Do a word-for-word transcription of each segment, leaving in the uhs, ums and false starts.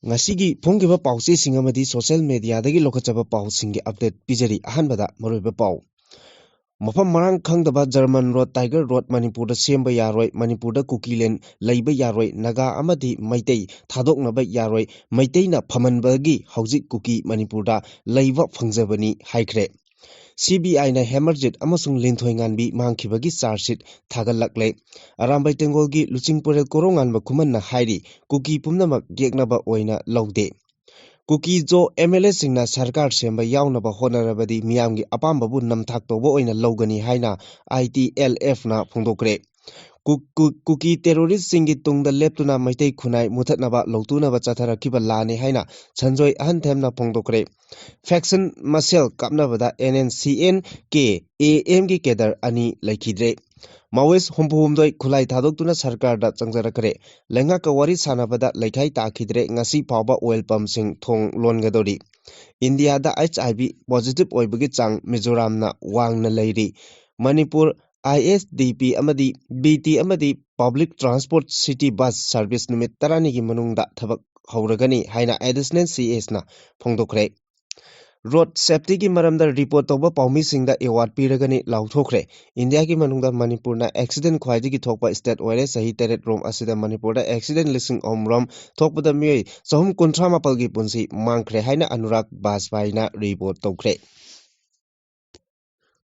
ꯉꯁꯤꯒꯤ ꯐꯣꯡꯈꯤꯕ ꯄꯥꯎꯆꯦꯁꯤꯡ ꯑꯃꯗꯤ social mediaꯗꯒꯤ ꯂꯧꯈꯠꯆꯕ ꯄꯥꯎꯁꯤꯡꯒꯤ update ꯄꯤꯖꯔꯤ꯫ ꯑꯍꯥꯟꯕꯗ ꯃꯔꯨꯑꯣꯏꯕ ꯄꯥꯎ꯫ ꯃꯐꯝ ꯃꯔꯥꯡ ꯈꯪꯗꯕ German Road, Tiger Road ꯃꯅꯤꯄꯨꯔꯗ ꯁꯦꯝꯕ ꯌꯥꯔꯣꯏ, ꯃꯅꯤꯄꯨꯔꯗ ꯀꯨꯀꯤꯂꯦꯟ ꯂꯩꯕ ꯌꯥꯔꯣꯏ, ꯅꯥꯒꯥ ꯑꯃꯗꯤ ꯃꯩꯇꯩ ꯊꯥꯗꯣꯛꯅꯕ ꯌꯥꯔꯣꯏ, ꯃꯩꯇꯩꯅ ꯐꯝꯍꯟꯕꯒꯤ ꯍꯧꯖꯤꯛ ꯀꯨꯀꯤ ꯃꯅꯤꯄꯨꯔꯗ ꯂꯩꯕ ꯐꯪꯖꯕꯅꯤ ꯍꯥꯏꯈ꯭ꯔꯦ꯫ CBIꯅ ꯍꯦꯃꯔꯖꯤꯠ ꯑꯃꯁꯨꯡ ꯂꯤꯟꯊꯣꯏꯉꯥꯟꯕꯤ ꯃꯥꯡꯈꯤꯕꯒꯤ charge sheet ꯊꯥꯒꯠꯂꯛꯂꯦ꯫ ꯑꯔꯥꯝꯕꯥꯏ ꯇꯦꯡꯒꯣꯜꯒꯤ ꯂꯨꯆꯤꯡꯄꯨꯔꯦꯜ ꯀꯣꯔꯧꯉꯥꯟꯕ ꯈꯨꯃꯟꯅ ꯍꯥꯏꯔꯤ, ꯀꯨꯀꯤ ꯄꯨꯝꯅꯃꯛ ꯌꯦꯛꯅꯕ ꯑꯣꯏꯅ ꯂꯧꯗꯦ꯫ ꯀꯨꯀꯤ ꯖꯣ MLAꯁꯤꯡꯅ ꯁꯔꯀꯥꯔ ꯁꯦꯝꯕ ꯌꯥꯎꯅꯕ ꯍꯣꯠꯅꯔꯕꯗꯤ ꯃꯤꯌꯥꯝꯒꯤ ꯑꯄꯥꯝꯕꯕꯨ ꯅꯝꯊꯥꯛ ꯇꯧꯕ ꯑꯣꯏꯅ ꯂꯧꯒꯅꯤ ꯍꯥꯏꯅ ITLFꯅ ꯐꯣꯡꯗꯣꯛꯈ꯭ꯔꯦ꯫ ꯀꯨ-, ꯀꯨ-, ꯀꯨꯀꯤ terroristꯁꯤꯡꯒꯤ ꯇꯨꯡꯗ ꯂꯦꯞꯇꯨꯅ ꯃꯩꯇꯩ ꯈꯨꯟꯅꯥꯏ ꯃꯨꯊꯠꯅꯕ ꯂꯧꯇꯨꯅꯕ ꯆꯠꯊꯔꯛꯈꯤꯕ ꯂꯥꯟꯅꯤ ꯍꯥꯏꯅ ꯁꯟꯖꯣꯏ ꯑꯍꯟꯊꯦꯝꯅ ꯐꯣꯡꯗꯣꯛꯈ꯭ꯔꯦ꯫ Faction ꯃꯁꯦꯜ ꯀꯥꯞꯅꯕꯗ NNCN-K, AMꯒꯤ cadre ꯑꯅꯤ ꯂꯩꯈꯤꯗ꯭ꯔꯦ꯫ Maoist ꯍꯨꯝꯐꯨ ꯍꯨꯝꯗꯣꯏ ꯈꯨꯠꯂꯥꯏ ꯊꯥꯗꯣꯛꯇꯨꯅ ꯁꯔꯀꯥꯔꯗ ꯆꯪꯖꯔꯛꯈ꯭ꯔꯦ꯫ ꯂꯩꯉꯥꯛꯀ ꯋꯥꯔꯤ ꯁꯥꯟꯅꯕꯗ ꯂꯩꯈꯥꯏ ꯇꯥꯈꯤꯗ꯭ꯔꯦ꯫ ꯉꯁꯤ ꯐꯥꯎꯕ oil pumpꯁꯤꯡ ꯊꯣꯡ ꯂꯣꯟꯒꯗꯧꯔꯤ꯫ ꯏꯟꯗꯤꯌꯥꯗ HIV positive ꯑꯣꯏꯕꯒꯤ ꯆꯥꯡ ꯃꯤꯖꯣꯔꯥꯝꯅ ꯋꯥꯡꯅ ꯂꯩꯔꯤ꯫ ꯃꯅꯤꯄꯨꯔ ISDP ꯑꯃꯗꯤ BT ꯑꯃꯗꯤ public transport city bus service ꯅꯨꯃꯤꯠ ꯇꯔꯥꯅꯤꯒꯤ ꯃꯅꯨꯡꯗ ꯊꯕꯛ ꯍꯧꯔꯒꯅꯤ ꯍꯥꯏꯅ Additional CSꯅ ꯐꯣꯡꯗꯣꯛꯈ꯭ꯔꯦ꯫ Road safetyꯒꯤ ꯃꯔꯝꯗ report ꯇꯧꯕ ꯄꯥꯎꯃꯤꯁꯤꯡꯗ award ꯄꯤꯔꯒꯅꯤ ꯂꯥꯎꯊꯣꯛꯈ꯭ꯔꯦ꯫ ꯏꯟꯗꯤꯌꯥꯒꯤ ꯃꯅꯨꯡꯗ ꯃꯅꯤꯄꯨꯔꯅ accident ꯈ꯭ꯋꯥꯏꯗꯒꯤ ꯊꯣꯛꯄ state ꯑꯣꯏꯔꯦ꯫ ꯆꯍꯤ ꯇꯔꯦꯠ ꯔꯣꯝ ꯑꯁꯤꯗ ꯃꯅꯤꯄꯨꯔꯗ accident ꯂꯤꯁꯤꯡ ꯑꯍꯨꯝ ꯔꯣꯝ ꯊꯣꯛꯄꯗ ꯃꯤꯑꯣꯏ ꯆꯍꯨꯝ ꯀꯨꯟꯊ꯭ꯔꯥ ꯃꯥꯄꯜꯒꯤ ꯄꯨꯟꯁꯤ ꯃꯥꯡꯈ꯭ꯔꯦ ꯍꯥꯏꯅ ꯑꯅꯨꯔꯥꯒ ꯕꯥꯖꯄꯥꯏꯅ report ꯇꯧꯈ꯭ꯔꯦ꯫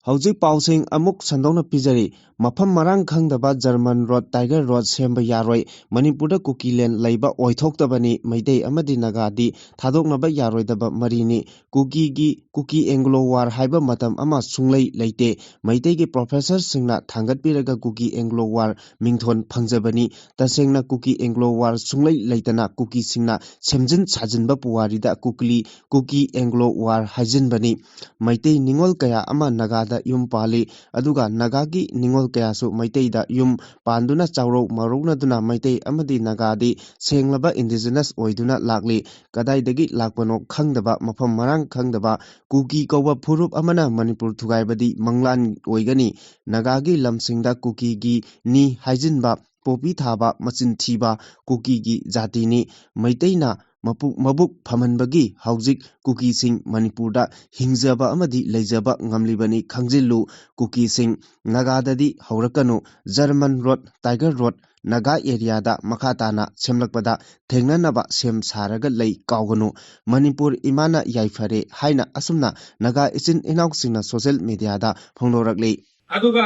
ꯍꯧꯖꯤꯛ ꯄꯥꯎꯁꯤꯡ ꯑꯃꯨꯛ ꯁꯟꯗꯣꯛꯅ ꯄꯤꯖꯔꯤ꯫ ꯃꯐꯝ ꯃꯔꯥꯡ ꯈꯪꯗꯕ German Road, Tiger Road ꯁꯦꯝꯕ ꯌꯥꯔꯣꯏ꯫ ꯃꯅꯤꯄꯨꯔꯗ ꯀꯨꯀꯤꯂꯦꯟ ꯂꯩꯕ ꯑꯣꯏꯊꯣꯛꯇꯕꯅꯤ꯫ ꯃꯩꯇꯩ ꯑꯃꯗꯤ ꯅꯥꯒꯥꯗꯤ ꯊꯥꯗꯣꯛꯅꯕ ꯌꯥꯔꯣꯏꯗꯕ ꯃꯔꯤꯅꯤ꯫ ꯀꯨꯀꯤꯒꯤ, ꯀꯨꯀꯤ Anglo War ꯍꯥꯏꯕ ꯃꯇꯝ ꯑꯃ ꯁꯨꯡꯂꯩ ꯂꯩꯇꯦ꯫ ꯃꯩꯇꯩꯒꯤ professorꯁꯤꯡꯅ ꯊꯥꯡꯒꯠꯄꯤꯔꯒ ꯀꯨꯀꯤ Anglo War ꯃꯤꯡꯊꯣꯟ ꯐꯪꯖꯕꯅꯤ꯫ ꯇꯁꯦꯡꯅ ꯀꯨꯀꯤ Anglo War ꯁꯨꯡꯂꯩ ꯂꯩꯇꯅ ꯀꯨꯀꯤꯁꯤꯡꯅ ꯁꯦꯝꯖꯤꯟ ꯁꯥꯖꯤꯟꯕ ꯄꯨꯋꯥꯔꯤꯗ ꯀꯨꯀꯤ, ꯀꯨꯀꯤ Anglo War ꯍꯥꯏꯖꯤꯟꯕꯅꯤ꯫ ꯃꯩꯇꯩ ꯅꯤꯉꯣꯜ ꯀꯌꯥ ꯑꯃ ꯅꯥꯒꯥꯗ ꯌꯨꯝ ꯄꯥꯜꯂꯤ, ꯑꯗꯨꯒ ꯅꯥꯒꯥꯒꯤ ꯅꯤꯉꯣꯜ ꯀꯌꯥꯁꯨ ꯃꯩꯇꯩꯗ ꯌꯨꯝ ꯄꯥꯟꯗꯨꯅ ꯆꯥꯎꯔꯧ ꯃꯧꯔꯧꯅꯗꯨꯅ ꯃꯩꯇꯩ ꯑꯃꯗꯤ ꯅꯥꯒꯥꯗꯤ ꯁꯦꯡꯂꯕ indigenous ꯑꯣꯏꯗꯨꯅ ꯂꯥꯛꯂꯤ꯫ ꯀꯗꯥꯏꯗꯒꯤ ꯂꯥꯛꯄꯅꯣ ꯈꯪꯗꯕ, ꯃꯐꯝ ꯃꯔꯥꯡ ꯈꯪꯗꯕ ꯀꯨꯀꯤ ꯀꯧꯕ ꯐꯨꯔꯨꯞ ꯑꯃꯅ ꯃꯅꯤꯄꯨꯔ ꯊꯨꯒꯥꯏꯕꯗꯤ ꯃꯪꯂꯥꯟ ꯑꯣꯏꯒꯅꯤ꯫ ꯅꯥꯒꯥꯒꯤ ꯂꯝꯁꯤꯡꯗ ꯀꯨꯀꯤꯒꯤ ꯅꯤ ꯍꯥꯏꯖꯤꯟꯕ, ꯄꯣꯄꯤ ꯊꯥꯕ, ꯃꯆꯤꯟ ꯊꯤꯕ ꯀꯨꯀꯤꯒꯤ ꯖꯥꯇꯤꯅꯤ꯫ ꯃꯩꯇꯩꯅ ꯃꯄꯨ-, ꯃꯕꯨꯛ ꯐꯝꯍꯟꯕꯒꯤ ꯍꯧꯖꯤꯛ ꯀꯨꯀꯤꯁꯤꯡ ꯃꯅꯤꯄꯨꯔꯗ ꯍꯤꯡꯖꯕ ꯑꯃꯗꯤ ꯂꯩꯖꯕ ꯉꯝꯂꯤꯕꯅꯤ꯫ ꯈꯪꯖꯤꯜꯂꯨ, ꯀꯨꯀꯤꯁꯤꯡ ꯅꯥꯒꯥꯗꯗꯤ ꯍꯧꯔꯛꯀꯅꯨ꯫ German road, tiger road, Naga ꯑꯦꯔꯤꯌꯥꯗ ꯃꯈꯥ ꯇꯥꯅ ꯁꯦꯝꯂꯛꯄꯗ ꯊꯦꯡꯅꯅꯕ ꯁꯦꯝ ꯁꯥꯔꯒ ꯂꯩ꯫ ꯀꯥꯎꯒꯅꯨ, ꯃꯅꯤꯄꯨꯔ ꯏꯃꯥꯅ ꯌꯥꯏꯐꯔꯦ ꯍꯥꯏꯅ ꯑꯁꯨꯝꯅ ꯅꯥꯒꯥ ꯏꯆꯤꯟ ꯏꯅꯥꯎꯁꯤꯡꯅ ꯁꯣꯁꯦꯜ ꯃꯦꯗꯤꯌꯥꯗ ꯐꯣꯡꯗꯣꯔꯛꯂꯤ꯫ ꯑꯗꯨꯒ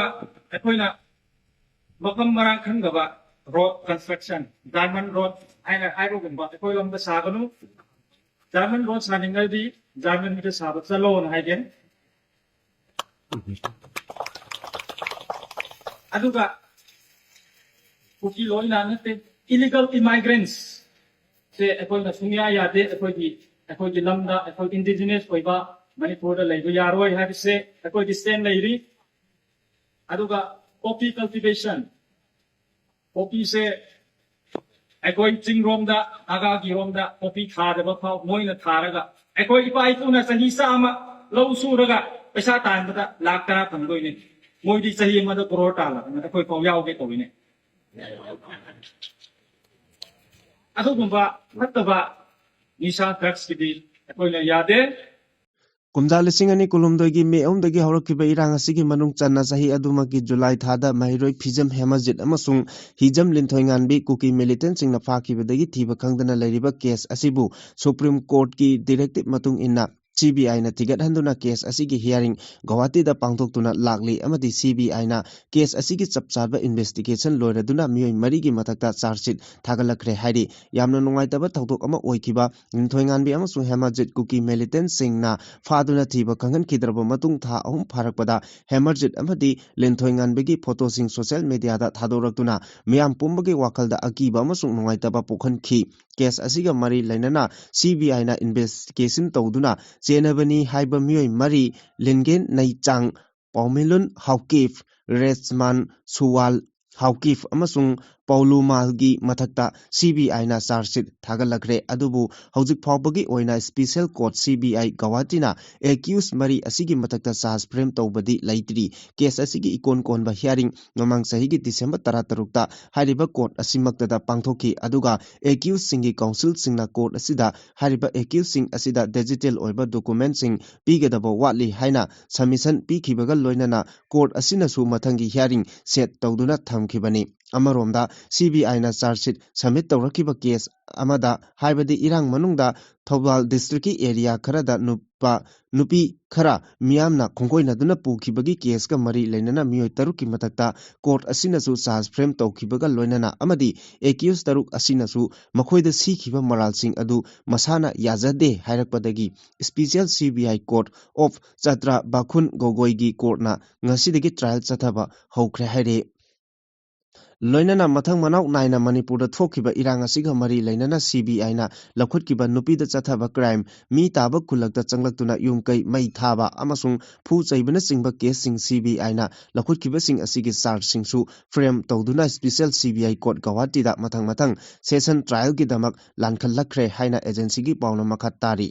ꯑꯩꯈꯣꯏꯅ ꯃꯐꯝ ꯃꯔꯥꯡ ꯈꯪꯗꯕ ꯔꯣꯗ ꯀꯟꯁꯇ꯭ꯔꯛꯁꯟ, ꯖꯔꯃꯟ ꯔꯣꯗ ꯍꯥꯏꯅ ꯍꯥꯏꯕꯒꯨꯝꯕ ꯑꯩꯈꯣꯏ ꯂꯣꯝꯗ ꯁꯥꯒꯅꯨ꯫ ꯖꯔꯃꯟ ꯔꯣꯗ ꯁꯥꯅꯤꯡꯉꯗꯤ ꯖꯔꯃꯟꯗ ꯁꯥꯕ ꯆꯠꯂꯣꯅ ꯍꯥꯏꯒꯦ꯫ ꯑꯗꯨꯒ ꯀꯨꯀꯤ ꯂꯣꯏꯅ ꯅꯠꯇꯦ, ꯏꯂꯤꯒꯜ ꯏꯃꯥꯏꯒ꯭ꯔꯦꯟꯁ ꯁꯦ ꯑꯩꯈꯣꯏꯅ ꯁꯨꯡꯌꯥ ꯌꯥꯗꯦ꯫ ꯑꯩꯈꯣꯏꯒꯤ, ꯑꯩꯈꯣꯏꯒꯤ ꯂꯝꯗ ꯑꯩꯈꯣꯏ ꯏꯟꯗꯤꯖꯤꯅꯁ ꯑꯣꯏꯕ ꯃꯅꯤꯄꯨꯔꯗ ꯂꯩꯕ ꯌꯥꯔꯣꯏ ꯍꯥꯏꯕꯁꯦ ꯑꯩꯈꯣꯏꯒꯤ ꯁ꯭ꯇꯦꯟ ꯂꯩꯔꯤ꯫ ꯑꯗꯨꯒ ꯄꯣꯄꯤ ꯀꯜꯇꯤꯚꯦꯁꯟ, ꯄꯣꯄꯤꯁꯦ ꯑꯩꯈꯣꯏ ꯆꯤꯡꯔꯣꯝꯗ, ꯅꯥꯒꯥꯒꯤ ꯔꯣꯝꯗ ꯄꯣꯄꯤ ꯊꯥꯗꯕ ꯐꯥꯎ ꯃꯣꯏꯅ ꯊꯥꯔꯒ, ꯑꯩꯈꯣꯏ ꯏꯄꯥ ꯏꯄꯨꯅ ꯆꯍꯤ ꯆꯥꯝꯃ ꯂꯧ ꯁꯨꯔꯒ ꯄꯩꯁꯥ ꯇꯥꯟꯕꯗ ꯂꯥꯛ ꯇꯔꯥ ꯐꯪꯗꯣꯏꯅꯦ꯫ ꯃꯣꯏꯗꯤ ꯆꯍꯤ ꯑꯃꯗ ꯀ꯭ꯔꯣꯔ ꯇꯥꯜꯂꯕꯅꯤꯅ ꯑꯩꯈꯣꯏ ꯐꯥꯎ ꯌꯥꯎꯒꯦ ꯇꯧꯔꯤꯅꯦ꯫ ꯑꯗꯨꯒꯨꯝꯕ ꯐꯠꯇꯕ ꯅꯤꯁꯥ ꯗ꯭ꯔꯒꯁꯀꯤꯗꯤ ꯑꯩꯈꯣꯏꯅ ꯌꯥꯗꯦ꯫ ꯀꯨꯝꯖꯥ ꯂꯤꯁꯤꯡ ꯑꯅꯤ ꯀꯨꯟꯍꯨꯝꯗꯣꯏꯒꯤ ꯃꯦ ꯑꯍꯨꯝꯗꯒꯤ ꯍꯧꯔꯛꯈꯤꯕ ꯏꯔꯥꯡ ꯑꯁꯤꯒꯤ ꯃꯅꯨꯡ ꯆꯟꯅ ꯆꯍꯤ ꯑꯗꯨꯃꯛꯀꯤ ꯖꯨꯂꯥꯏ ꯊꯥꯗ ꯃꯍꯩꯔꯣꯏ ꯐꯤꯖꯝ ꯍꯦꯃꯖꯤꯠ ꯑꯃꯁꯨꯡ ꯍꯤꯖꯝ ꯂꯤꯟꯊꯣꯏꯉꯥꯟꯕꯤ ꯀꯨꯀꯤ ꯃꯤꯂꯤꯇꯦꯟꯠꯁꯤꯡꯅ ꯐꯥꯈꯤꯕꯗꯒꯤ ꯊꯤꯕ ꯈꯪꯗꯅ ꯂꯩꯔꯤꯕ ꯀꯦꯁ ꯑꯁꯤꯕꯨ ꯁꯨꯄ꯭ꯔꯤꯝ ꯀꯣꯔꯠꯀꯤ ꯗꯤꯔꯦꯛꯇꯤꯚ ꯃꯇꯨꯡ ꯏꯟꯅ ꯁꯤ ꯕꯤ ꯑꯥꯏꯅ ꯊꯤꯒꯠꯍꯟꯗꯨꯅ ꯀꯦꯁ ꯑꯁꯤꯒꯤ ꯍꯤꯌꯥꯔꯤꯡ ꯒꯧꯍꯥꯇꯤꯗ ꯄꯥꯡꯊꯣꯛꯇꯨꯅ ꯂꯥꯛꯂꯤ ꯑꯃꯗꯤ ꯁꯤ ꯕꯤ ꯑꯥꯏꯅ ꯀꯦꯁ ꯑꯁꯤꯒꯤ ꯆꯞ ꯆꯥꯕ ꯏꯟꯚꯦꯁꯇꯤꯒꯦꯁꯟ ꯂꯣꯏꯔꯗꯨꯅ ꯃꯤꯑꯣꯏ ꯃꯔꯤꯒꯤ ꯃꯊꯛꯇ ꯆꯥꯔꯖ ꯁꯤꯠ ꯊꯥꯒꯠꯂꯛꯈ꯭ꯔꯦ ꯍꯥꯏꯔꯤ꯫ ꯌꯥꯝꯅ ꯅꯨꯡꯉꯥꯏꯇꯕ ꯊꯧꯗꯣꯛ ꯑꯃ ꯑꯣꯏꯈꯤꯕ ꯂꯤꯟꯊꯣꯏꯉꯥꯟꯕꯤ ꯑꯃꯁꯨꯡ ꯍꯦꯃꯥꯖꯤꯠ ꯀꯨꯀꯤ ꯃꯤꯂꯤꯇꯦꯟꯠꯁꯤꯡꯅ ꯐꯥꯗꯨꯅ ꯊꯤꯕ ꯈꯪꯍꯟꯈꯤꯗ꯭ꯔꯕ ꯃꯇꯨꯡ ꯊꯥ ꯑꯍꯨꯝ ꯐꯥꯔꯛꯄꯗ ꯍꯦꯃꯥꯖꯤꯠ ꯑꯃꯗꯤ ꯂꯤꯟꯊꯣꯏꯉꯥꯟꯕꯤꯒꯤ ꯐꯣꯇꯣꯁꯤꯡ ꯁꯣꯁꯦꯜ ꯃꯦꯗꯤꯌꯥꯗ ꯊꯥꯗꯣꯔꯛꯇꯨꯅ ꯃꯤꯌꯥꯝ ꯄꯨꯝꯕꯒꯤ ꯋꯥꯈꯜꯗ ꯑꯀꯤꯕ ꯑꯃꯁꯨꯡ ꯅꯨꯡꯉꯥꯏꯇꯕ ꯄꯣꯛꯍꯟꯈꯤ꯫ ꯀꯦꯁ ꯑꯁꯤꯒ ꯃꯔꯤ ꯂꯩꯅꯅ ꯁꯤ ꯕꯤ ꯑꯥꯏꯅ ꯏꯟꯚꯦꯁꯇꯤꯒꯦꯁꯟ ꯇꯧꯗꯨꯅ ꯆꯦꯟꯅꯕꯅꯤ ꯍꯥꯏꯕ ꯃꯤꯑꯣꯏ ꯃꯔꯤ, ꯂꯤꯟꯒꯦꯟ ꯅꯩꯆꯥꯡ, ꯄꯥꯎꯃꯤꯂꯨꯟ ꯍꯥꯎꯀꯤꯞ, ꯔꯦꯁꯃꯥꯟ ꯁꯨꯋꯥꯜ ꯍꯥꯎꯀꯤꯞ ꯑꯃꯁꯨꯡ ꯄꯥꯎꯂꯨꯃꯥꯜꯒꯤ ꯃꯊꯛꯇ ꯁꯤ ꯕꯤ ꯑꯥꯏꯅ ꯆꯥꯔꯖ ꯁꯤꯠ ꯊꯥꯒꯠꯂꯛꯈ꯭ꯔꯦ꯫ ꯑꯗꯨꯕꯨ ꯍꯧꯖꯤꯛ ꯐꯥꯎꯕꯒꯤ ꯑꯣꯏꯅ ꯁ꯭ꯄꯦꯁꯦꯜ ꯀꯣꯔꯠ ꯁꯤ ꯕꯤ ꯑꯥꯏ ꯒꯧꯍꯥꯇꯤꯅ ꯑꯦꯀ꯭ꯌꯨꯁ ꯃꯔꯤ ꯑꯁꯤꯒꯤ ꯃꯊꯛꯇ ꯆꯥꯔꯖ ꯐ꯭ꯔꯦꯝ ꯇꯧꯕꯗꯤ ꯂꯩꯇ꯭ꯔꯤ꯫ ꯀꯦꯁ ꯑꯁꯤꯒꯤ ꯏꯀꯣꯟ ꯀꯣꯟꯕ ꯍꯤꯌꯥꯔꯤꯡ ꯃꯃꯥꯡ ꯆꯍꯤꯒꯤ ꯗꯤꯁꯦꯝꯕꯔ ꯇꯔꯥꯇꯔꯨꯛꯇ ꯍꯥꯏꯔꯤꯕ ꯀꯣꯔꯠ ꯑꯁꯤꯃꯛꯇꯗ ꯄꯥꯡꯊꯣꯛꯈꯤ꯫ ꯑꯗꯨꯒ ꯑꯦꯀ꯭ꯌꯨꯁꯁꯤꯡꯒꯤ ꯀꯥꯎꯟꯁꯤꯜꯁꯤꯡꯅ ꯀꯣꯔꯠ ꯑꯁꯤꯗ ꯍꯥꯏꯔꯤꯕ ꯑꯦꯀ꯭ꯌꯨꯁꯁꯤꯡ ꯑꯁꯤꯗ ꯗꯤꯖꯤꯇꯦꯜ ꯑꯣꯏꯕ ꯗꯣꯀꯨꯃꯦꯟꯁꯤꯡ ꯄꯤꯒꯗꯕ ꯋꯥꯠꯂꯤ ꯍꯥꯏꯅ ꯁꯕꯃꯤꯁꯟ ꯄꯤꯈꯤꯕꯒ ꯂꯣꯏꯅꯅ ꯀꯣꯔꯠ ꯑꯁꯤꯅꯁꯨ ꯃꯊꯪꯒꯤ ꯍꯤꯌꯥꯔꯤꯡ ꯁꯦꯠ ꯇꯧꯗꯨꯅ ꯊꯝꯈꯤꯕꯅꯤ꯫ ꯑꯃꯔꯣꯝꯗ ꯁꯤ ꯕꯤ ꯑꯥꯏꯅ ꯆꯥꯔꯖ ꯁꯤꯠ ꯁꯕꯃꯤꯠ ꯇꯧꯔꯛꯈꯤꯕ ꯀꯦꯁ ꯑꯃꯗ, ꯍꯥꯏꯕꯗꯤ ꯏꯔꯥꯡ ꯃꯅꯨꯡꯗ ꯊꯧꯕꯥꯜ ꯗꯤꯁꯇ꯭ꯔꯤꯛꯀꯤ ꯑꯦꯔꯤꯌꯥ ꯈꯔꯗ ꯅꯨꯄꯥ, ꯅꯨꯄꯤ ꯈꯔ ꯃꯤꯌꯥꯝꯅ ꯈꯣꯡꯒꯣꯏꯅꯗꯨꯅ ꯄꯨꯈꯤꯕꯒꯤ ꯀꯦꯁꯀ ꯃꯔꯤ ꯂꯩꯅꯅ ꯃꯤꯑꯣꯏ ꯇꯔꯨꯛꯀꯤ ꯃꯊꯛꯇ ꯀꯣꯔꯠ ꯑꯁꯤꯅꯁꯨ ꯆꯥꯔꯖ ꯐ꯭ꯔꯦꯝ ꯇꯧꯈꯤꯕꯒ ꯂꯣꯏꯅꯅ ꯑꯃꯗꯤ ꯑꯦꯀ꯭ꯌꯨꯁ ꯇꯔꯨꯛ ꯑꯁꯤꯅꯁꯨ ꯃꯈꯣꯏꯗ ꯁꯤꯈꯤꯕ ꯃꯔꯥꯜꯁꯤꯡ ꯑꯗꯨ ꯃꯁꯥꯅ ꯌꯥꯖꯗꯦ ꯍꯥꯏꯔꯛꯄꯗꯒꯤ special C B I court of Chatra Bakhun ꯒꯣꯒꯣꯏꯒꯤ ꯀꯣꯔꯠꯅ ꯉꯁꯤꯗꯒꯤ ꯇ꯭ꯔꯥꯌꯦꯜ ꯆꯠꯊꯕ ꯍꯧꯈ꯭ꯔꯦ ꯍꯥꯏꯔꯦ꯫ ꯂꯣꯏꯅꯅ ꯃꯊꯪ ꯃꯅꯥꯎ ꯅꯥꯏꯅ ꯃꯅꯤꯄꯨꯔꯗ ꯊꯣꯛꯈꯤꯕ ꯏꯔꯥꯡ ꯑꯁꯤꯒ ꯃꯔꯤ ꯂꯩꯅꯅ ꯁꯤ ꯕꯤ ꯑꯥꯏꯅ ꯂꯧꯈꯠꯈꯤꯕ ꯅꯨꯄꯤꯗ ꯆꯠꯊꯕ ꯀ꯭ꯔꯥꯏꯝ, ꯃꯤ ꯇꯥꯕ ꯈꯨꯜꯂꯛꯇ ꯆꯪꯂꯛꯇꯨꯅ ꯌꯨꯝ ꯀꯩ ꯃꯩ ꯊꯥꯕ ꯑꯃꯁꯨꯡ ꯐꯨ ꯆꯩꯕꯅꯆꯤꯡꯕ ꯀꯦꯁꯁꯤꯡ ꯁꯤ ꯕꯤ ꯑꯥꯏꯅ ꯂꯧꯈꯠꯈꯤꯕꯁꯤꯡ ꯑꯁꯤꯒꯤ ꯆꯥꯔꯖꯁꯤꯡꯁꯨ ꯐ꯭ꯔꯦꯝ ꯇꯧꯗꯨꯅ special C B I court ꯒꯧꯍꯥꯇꯤꯗ ꯃꯊꯪ ꯃꯊꯪ ꯁꯦꯁꯟ ꯇ꯭ꯔꯥꯌꯦꯜꯒꯤꯗꯃꯛ ꯂꯥꯟꯈꯠꯂꯛꯈ꯭ꯔꯦ ꯍꯥꯏꯅ ꯑꯦꯖꯦꯟꯁꯤꯒꯤ ꯄꯥꯎꯅ ꯃꯈꯥ ꯇꯥꯔꯤ꯫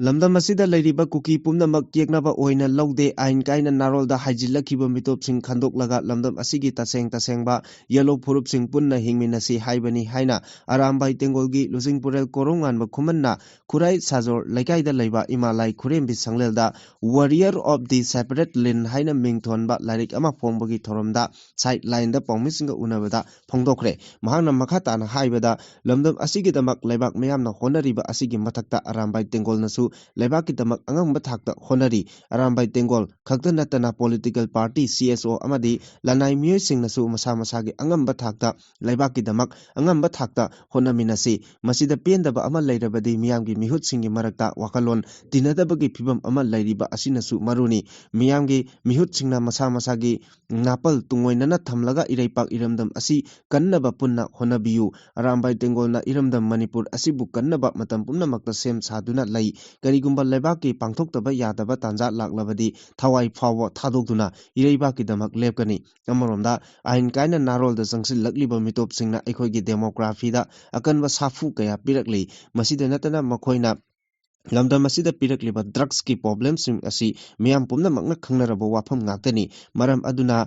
ꯂꯝꯗꯝ ꯑꯁꯤꯗ ꯂꯩꯔꯤꯕ ꯀꯨꯀꯤ ꯄꯨꯝꯅꯃꯛ ꯌꯦꯛꯅꯕ ꯑꯣꯏꯅ ꯂꯧꯗꯦ꯫ ꯑꯥꯏꯟ ꯀꯥꯏꯅ ꯅꯥꯔꯣꯜꯗ ꯍꯥꯏꯖꯤꯜꯂꯛꯈꯤꯕ ꯃꯤꯇꯣꯞꯁꯤꯡ ꯈꯟꯗꯣꯛꯂꯒ ꯂꯝꯗꯝ ꯑꯁꯤꯒꯤ ꯇꯁꯦꯡ ꯇꯁꯦꯡꯕ ꯌꯦꯜꯂꯣ ꯐꯨꯔꯨꯞꯁꯤꯡ ꯄꯨꯟꯅ ꯍꯤꯡꯃꯤꯟꯅꯁꯤ ꯍꯥꯏꯕꯅꯤ ꯍꯥꯏꯅ ꯑꯔꯥꯝꯕꯥꯏ ꯇꯦꯡꯒꯣꯜꯒꯤ ꯂꯨꯆꯤꯡꯄꯨꯔꯦꯜ ꯀꯣꯔꯧꯉꯥꯟꯕ ꯈꯨꯃꯟꯅ ꯈꯨꯔꯥꯏ ꯁꯥꯖꯣꯔ ꯂꯩꯀꯥꯏꯗ ꯂꯩꯕ ꯏꯃꯥ ꯂꯥꯏ ꯈꯨꯔꯦꯝꯕꯤ ꯁꯪꯂꯦꯜꯗ Warrior of the Separate Land ꯍꯥꯏꯅ ꯃꯤꯡ ꯊꯣꯟꯕ ꯂꯥꯏꯔꯤꯛ ꯑꯃ ꯐꯣꯡꯕꯒꯤ ꯊꯧꯔꯝꯗ ꯁꯥꯏꯠ ꯂꯥꯏꯟꯗ ꯄꯥꯎꯃꯤꯁꯤꯡꯒ ꯎꯅꯕꯗ ꯐꯣꯡꯗꯣꯛꯈ꯭ꯔꯦ꯫ ꯃꯍꯥꯛꯅ ꯃꯈꯥ ꯇꯥꯅ ꯍꯥꯏꯕꯗ, ꯂꯝꯗꯝ ꯑꯁꯤꯒꯤꯗꯃꯛ ꯂꯩꯕꯥꯛ ꯃꯤꯌꯥꯝꯅ ꯍꯣꯠꯅꯔꯤꯕ ꯑꯁꯤꯒꯤ ꯃꯊꯛꯇ ꯑꯔꯥꯝꯕꯥꯏ ꯇꯦꯡꯒꯣꯜꯅꯁꯨ ꯂꯩꯕꯥꯛꯀꯤꯗꯃꯛ ꯑꯉꯝꯕ ꯊꯥꯛꯇ ꯍꯣꯠꯅꯔꯤ꯫ ꯑꯔꯥꯝꯕꯥꯏ ꯇꯦꯡꯒꯣꯜ ꯈꯛꯇ ꯅꯠꯇꯅ ꯄꯣꯂꯤꯇꯤꯀꯦꯜ ꯄꯥꯔꯇꯤ, ꯁꯤ ꯑꯦꯁ ꯑꯣ ꯑꯃꯗꯤ ꯂꯅꯥꯏ ꯃꯤꯑꯣꯏꯁꯤꯡꯅꯁꯨ ꯃꯁꯥ ꯃꯁꯥꯒꯤ ꯑꯉꯝꯕ ꯊꯥꯛꯇ ꯂꯩꯕꯥꯛꯀꯤꯗꯃꯛ ꯑꯉꯝꯕ ꯊꯥꯛꯇ ꯍꯣꯠꯅꯃꯤꯟꯅꯁꯤ꯫ ꯃꯁꯤꯗ ꯄꯦꯟꯗꯕ ꯑꯃ ꯂꯩꯔꯕꯗꯤ ꯃꯤꯌꯥꯝꯒꯤ ꯃꯤꯍꯨꯠꯁꯤꯡꯒꯤ ꯃꯔꯛꯇ ꯋꯥꯈꯜꯂꯣꯟ ꯇꯤꯟꯅꯗꯕꯒꯤ ꯐꯤꯕꯝ ꯑꯃ ꯂꯩꯔꯤꯕ ꯑꯁꯤꯅꯁꯨ ꯃꯔꯨꯅꯤ꯫ ꯃꯤꯌꯥꯝꯒꯤ ꯃꯤꯍꯨꯠꯁꯤꯡꯅ ꯃꯁꯥ ꯃꯁꯥꯒꯤ ꯅꯥꯄꯜ ꯇꯨꯡꯑꯣꯏꯅꯅ ꯊꯝꯂꯒ ꯏꯔꯩꯄꯥꯛ ꯏꯔꯝꯗꯝ ꯑꯁꯤ ꯀꯟꯅꯕ ꯄꯨꯟꯅ ꯍꯣꯠꯅꯕꯤꯌꯨ꯫ ꯑꯔꯥꯝꯕꯥꯏ ꯇꯦꯡꯒꯣꯜꯅ ꯏꯔꯝꯗꯝ ꯃꯅꯤꯄꯨꯔ ꯑꯁꯤꯕꯨ ꯀꯟꯅꯕ ꯃꯇꯝ ꯄꯨꯝꯅꯃꯛꯇ ꯁꯦꯝ ꯁꯥꯗꯨꯅ ꯂꯩ꯫ ꯀꯔꯤꯒꯨꯝꯕ ꯂꯩꯕꯥꯛꯀꯤ ꯄꯥꯡꯊꯣꯛꯇꯕ ꯌꯥꯗꯕ ꯇꯥꯟꯖꯥ ꯂꯥꯛꯂꯕꯗꯤ ꯊꯋꯥꯏ ꯐꯥꯎꯕ ꯊꯥꯗꯣꯛꯇꯨꯅ ꯏꯔꯩꯕꯥꯛꯀꯤꯗꯃꯛ ꯂꯦꯞꯀꯅꯤ꯫ ꯑꯃꯔꯣꯝꯗ ꯑꯥꯏꯟ ꯀꯥꯏꯅ ꯅꯥꯔꯣꯜꯗ ꯆꯪꯁꯤꯜꯂꯛꯂꯤꯕ ꯃꯤꯇꯣꯞꯁꯤꯡꯅ ꯑꯩꯈꯣꯏꯒꯤ ꯗꯦꯃꯣꯒ꯭ꯔꯥꯐꯤꯗ ꯑꯀꯟꯕ ꯁꯥꯐꯨ ꯀꯌꯥ ꯄꯤꯔꯛꯂꯤ꯫ ꯃꯁꯤꯗ ꯅꯠꯇꯅ ꯃꯈꯣꯏꯅ ꯂꯝꯗꯝ ꯑꯁꯤꯗ ꯄꯤꯔꯛꯂꯤꯕ ꯗ꯭ꯔꯒꯁꯀꯤ ꯄ꯭ꯔꯣꯕ꯭ꯂꯦꯝꯁꯤꯡ ꯑꯁꯤ ꯃꯤꯌꯥꯝ ꯄꯨꯝꯅꯃꯛꯅ ꯈꯪꯅꯔꯕ ꯋꯥꯐꯝ ꯉꯥꯛꯇꯅꯤ꯫ ꯃꯔꯝ ꯑꯗꯨꯅ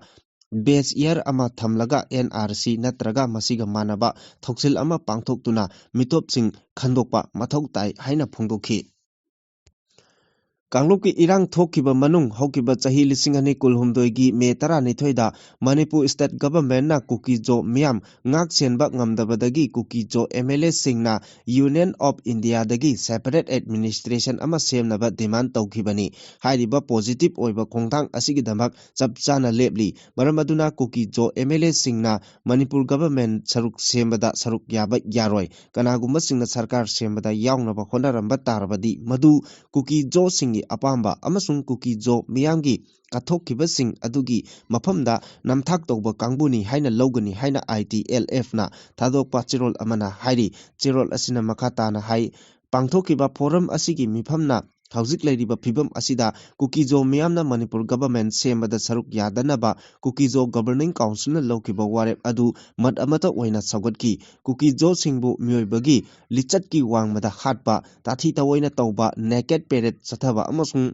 ꯕꯦꯁ ꯏꯌꯥꯔ ꯑꯃ ꯊꯝꯂꯒ ꯑꯦꯟ ꯑꯥꯔ ꯁꯤ ꯅꯠꯇ꯭ꯔꯒ ꯃꯁꯤꯒ ꯃꯥꯟꯅꯕ ꯊꯧꯁꯤꯜ ꯑꯃ ꯄꯥꯡꯊꯣꯛꯇꯨꯅ ꯃꯤꯇꯣꯞꯁꯤꯡ ꯈꯟꯗꯣꯛꯄ ꯃꯊꯧ ꯇꯥꯏ ꯍꯥꯏꯅ ꯐꯣꯡꯗꯣꯛꯈꯤ꯫ ꯀꯥꯡꯂꯨꯞꯀꯤ ꯏꯔꯥꯡ ꯊꯣꯛꯈꯤꯕ ꯃꯅꯨꯡ ꯍꯧꯈꯤꯕ ꯆꯍꯤ ꯂꯤꯁꯤꯡ ꯑꯅꯤ ꯀꯨꯟꯍꯨꯝꯗꯣꯏꯒꯤ ꯃꯦ ꯇꯔꯥꯅꯤꯊꯣꯏꯗ ꯃꯅꯤꯄꯨꯔ ꯁ꯭ꯇꯦꯠ ꯒꯚꯔꯟꯃꯦꯟꯠꯅ ꯀꯨꯀꯤ ꯖꯣ ꯃꯤꯌꯥꯝ ꯉꯥꯛ ꯁꯦꯟꯕ ꯉꯝꯗꯕꯗꯒꯤ ꯀꯨꯀꯤ ꯖꯣ ꯑꯦꯝ ꯑꯦꯜ ꯑꯦꯁꯤꯡꯅ ꯌꯨꯅꯤꯌꯟ ꯑꯣꯐ ꯏꯟꯗꯤꯌꯥꯗꯒꯤ ꯁꯦꯄꯔꯦꯠ ꯑꯦꯗꯃꯤꯅꯤꯁꯇ꯭ꯔꯦꯁꯟ ꯑꯃ ꯁꯦꯝꯅꯕ ꯗꯤꯃꯥꯟ ꯇꯧꯈꯤꯕꯅꯤ꯫ ꯍꯥꯏꯔꯤꯕ ꯄꯣꯖꯤꯇꯤꯚ ꯑꯣꯏꯕ ꯈꯣꯡꯊꯥꯡ ꯑꯁꯤꯒꯤꯗꯃꯛ ꯆꯞ ꯆꯥꯅ ꯂꯦꯞꯂꯤ꯫ ꯃꯔꯝ ꯑꯗꯨꯅ ꯀꯨꯀꯤ ꯖꯣ ꯑꯦꯝ ꯑꯦꯜ ꯑꯦꯁꯤꯡꯅ ꯃꯅꯤꯄꯨꯔ ꯒꯚꯔꯟꯃꯦꯟꯠ ꯁꯔꯨꯛ ꯁꯦꯝꯕꯗ ꯁꯔꯨꯛ ꯌꯥꯕ ꯌꯥꯔꯣꯏ꯫ ꯀꯅꯥꯒꯨꯝꯕꯁꯤꯡꯅ ꯁꯔꯀꯥꯔ ꯁꯦꯝꯕꯗ ꯌꯥꯎꯅꯕ ꯍꯣꯠꯅꯔꯝꯕ ꯇꯥꯔꯕꯗꯤ ꯃꯗꯨ ꯀꯨꯀꯤ ꯖꯣꯁꯤꯡꯒꯤ ꯑꯄꯥꯝꯕ ꯑꯃꯁꯨꯡ ꯀꯨꯀꯤ ꯖꯣ ꯃꯤꯌꯥꯝꯒꯤ ꯀꯠꯊꯣꯛꯈꯤꯕꯁꯤꯡ ꯑꯗꯨꯒꯤ ꯃꯐꯝꯗ ꯅꯝꯊꯥꯛ ꯇꯧꯕ ꯀꯥꯡꯕꯨꯅꯤ ꯍꯥꯏꯅ ꯂꯧꯒꯅꯤ ꯍꯥꯏꯅ ꯑꯥꯏ ꯇꯤ ꯑꯦꯜ ꯑꯦꯐꯅ ꯊꯥꯗꯣꯛꯄ ꯆꯦꯔꯣꯜ ꯑꯃꯅ ꯍꯥꯏꯔꯤ꯫ ꯆꯦꯔꯣꯜ ꯑꯁꯤꯅ ꯃꯈꯥ ꯇꯥꯅ ꯍꯥꯏ, ꯄꯥꯡꯊꯣꯛꯈꯤꯕ ꯐꯣꯔꯝ ꯑꯁꯤꯒꯤ ꯃꯤꯐꯝꯅ ꯍꯧꯖꯤꯛ ꯂꯩꯔꯤꯕ ꯐꯤꯕꯝ ꯑꯁꯤꯗ ꯀꯨꯀꯤ ꯖꯣ ꯃꯤꯌꯥꯝꯅ ꯃꯅꯤꯄꯨꯔ ꯒꯚꯔꯟꯃꯦꯟꯠ ꯁꯦꯝꯕꯗ ꯁꯔꯨꯛ ꯌꯥꯗꯅꯕ ꯀꯨꯀꯤ ꯖꯣ ꯒꯚꯔꯅꯤꯡ ꯀꯥꯎꯟꯁꯤꯜꯅ ꯂꯧꯈꯤꯕ ꯋꯥꯔꯦꯞ ꯑꯗꯨ ꯃꯠ ꯑꯃꯠꯇ ꯑꯣꯏꯅ ꯁꯧꯒꯠꯈꯤ꯫ ꯀꯨꯀꯤ ꯖꯣꯁꯤꯡꯕꯨ ꯃꯤꯑꯣꯏꯕꯒꯤ ꯂꯤꯆꯠꯀꯤ ꯋꯥꯡꯃꯗ ꯍꯥꯠꯄ, ꯇꯥꯊꯤ ꯇꯑꯣꯏꯅ ꯇꯧꯕ, ꯅꯦꯀꯦꯠ ꯄꯦꯔꯦꯗ ꯆꯠꯊꯕ ꯑꯃꯁꯨꯡ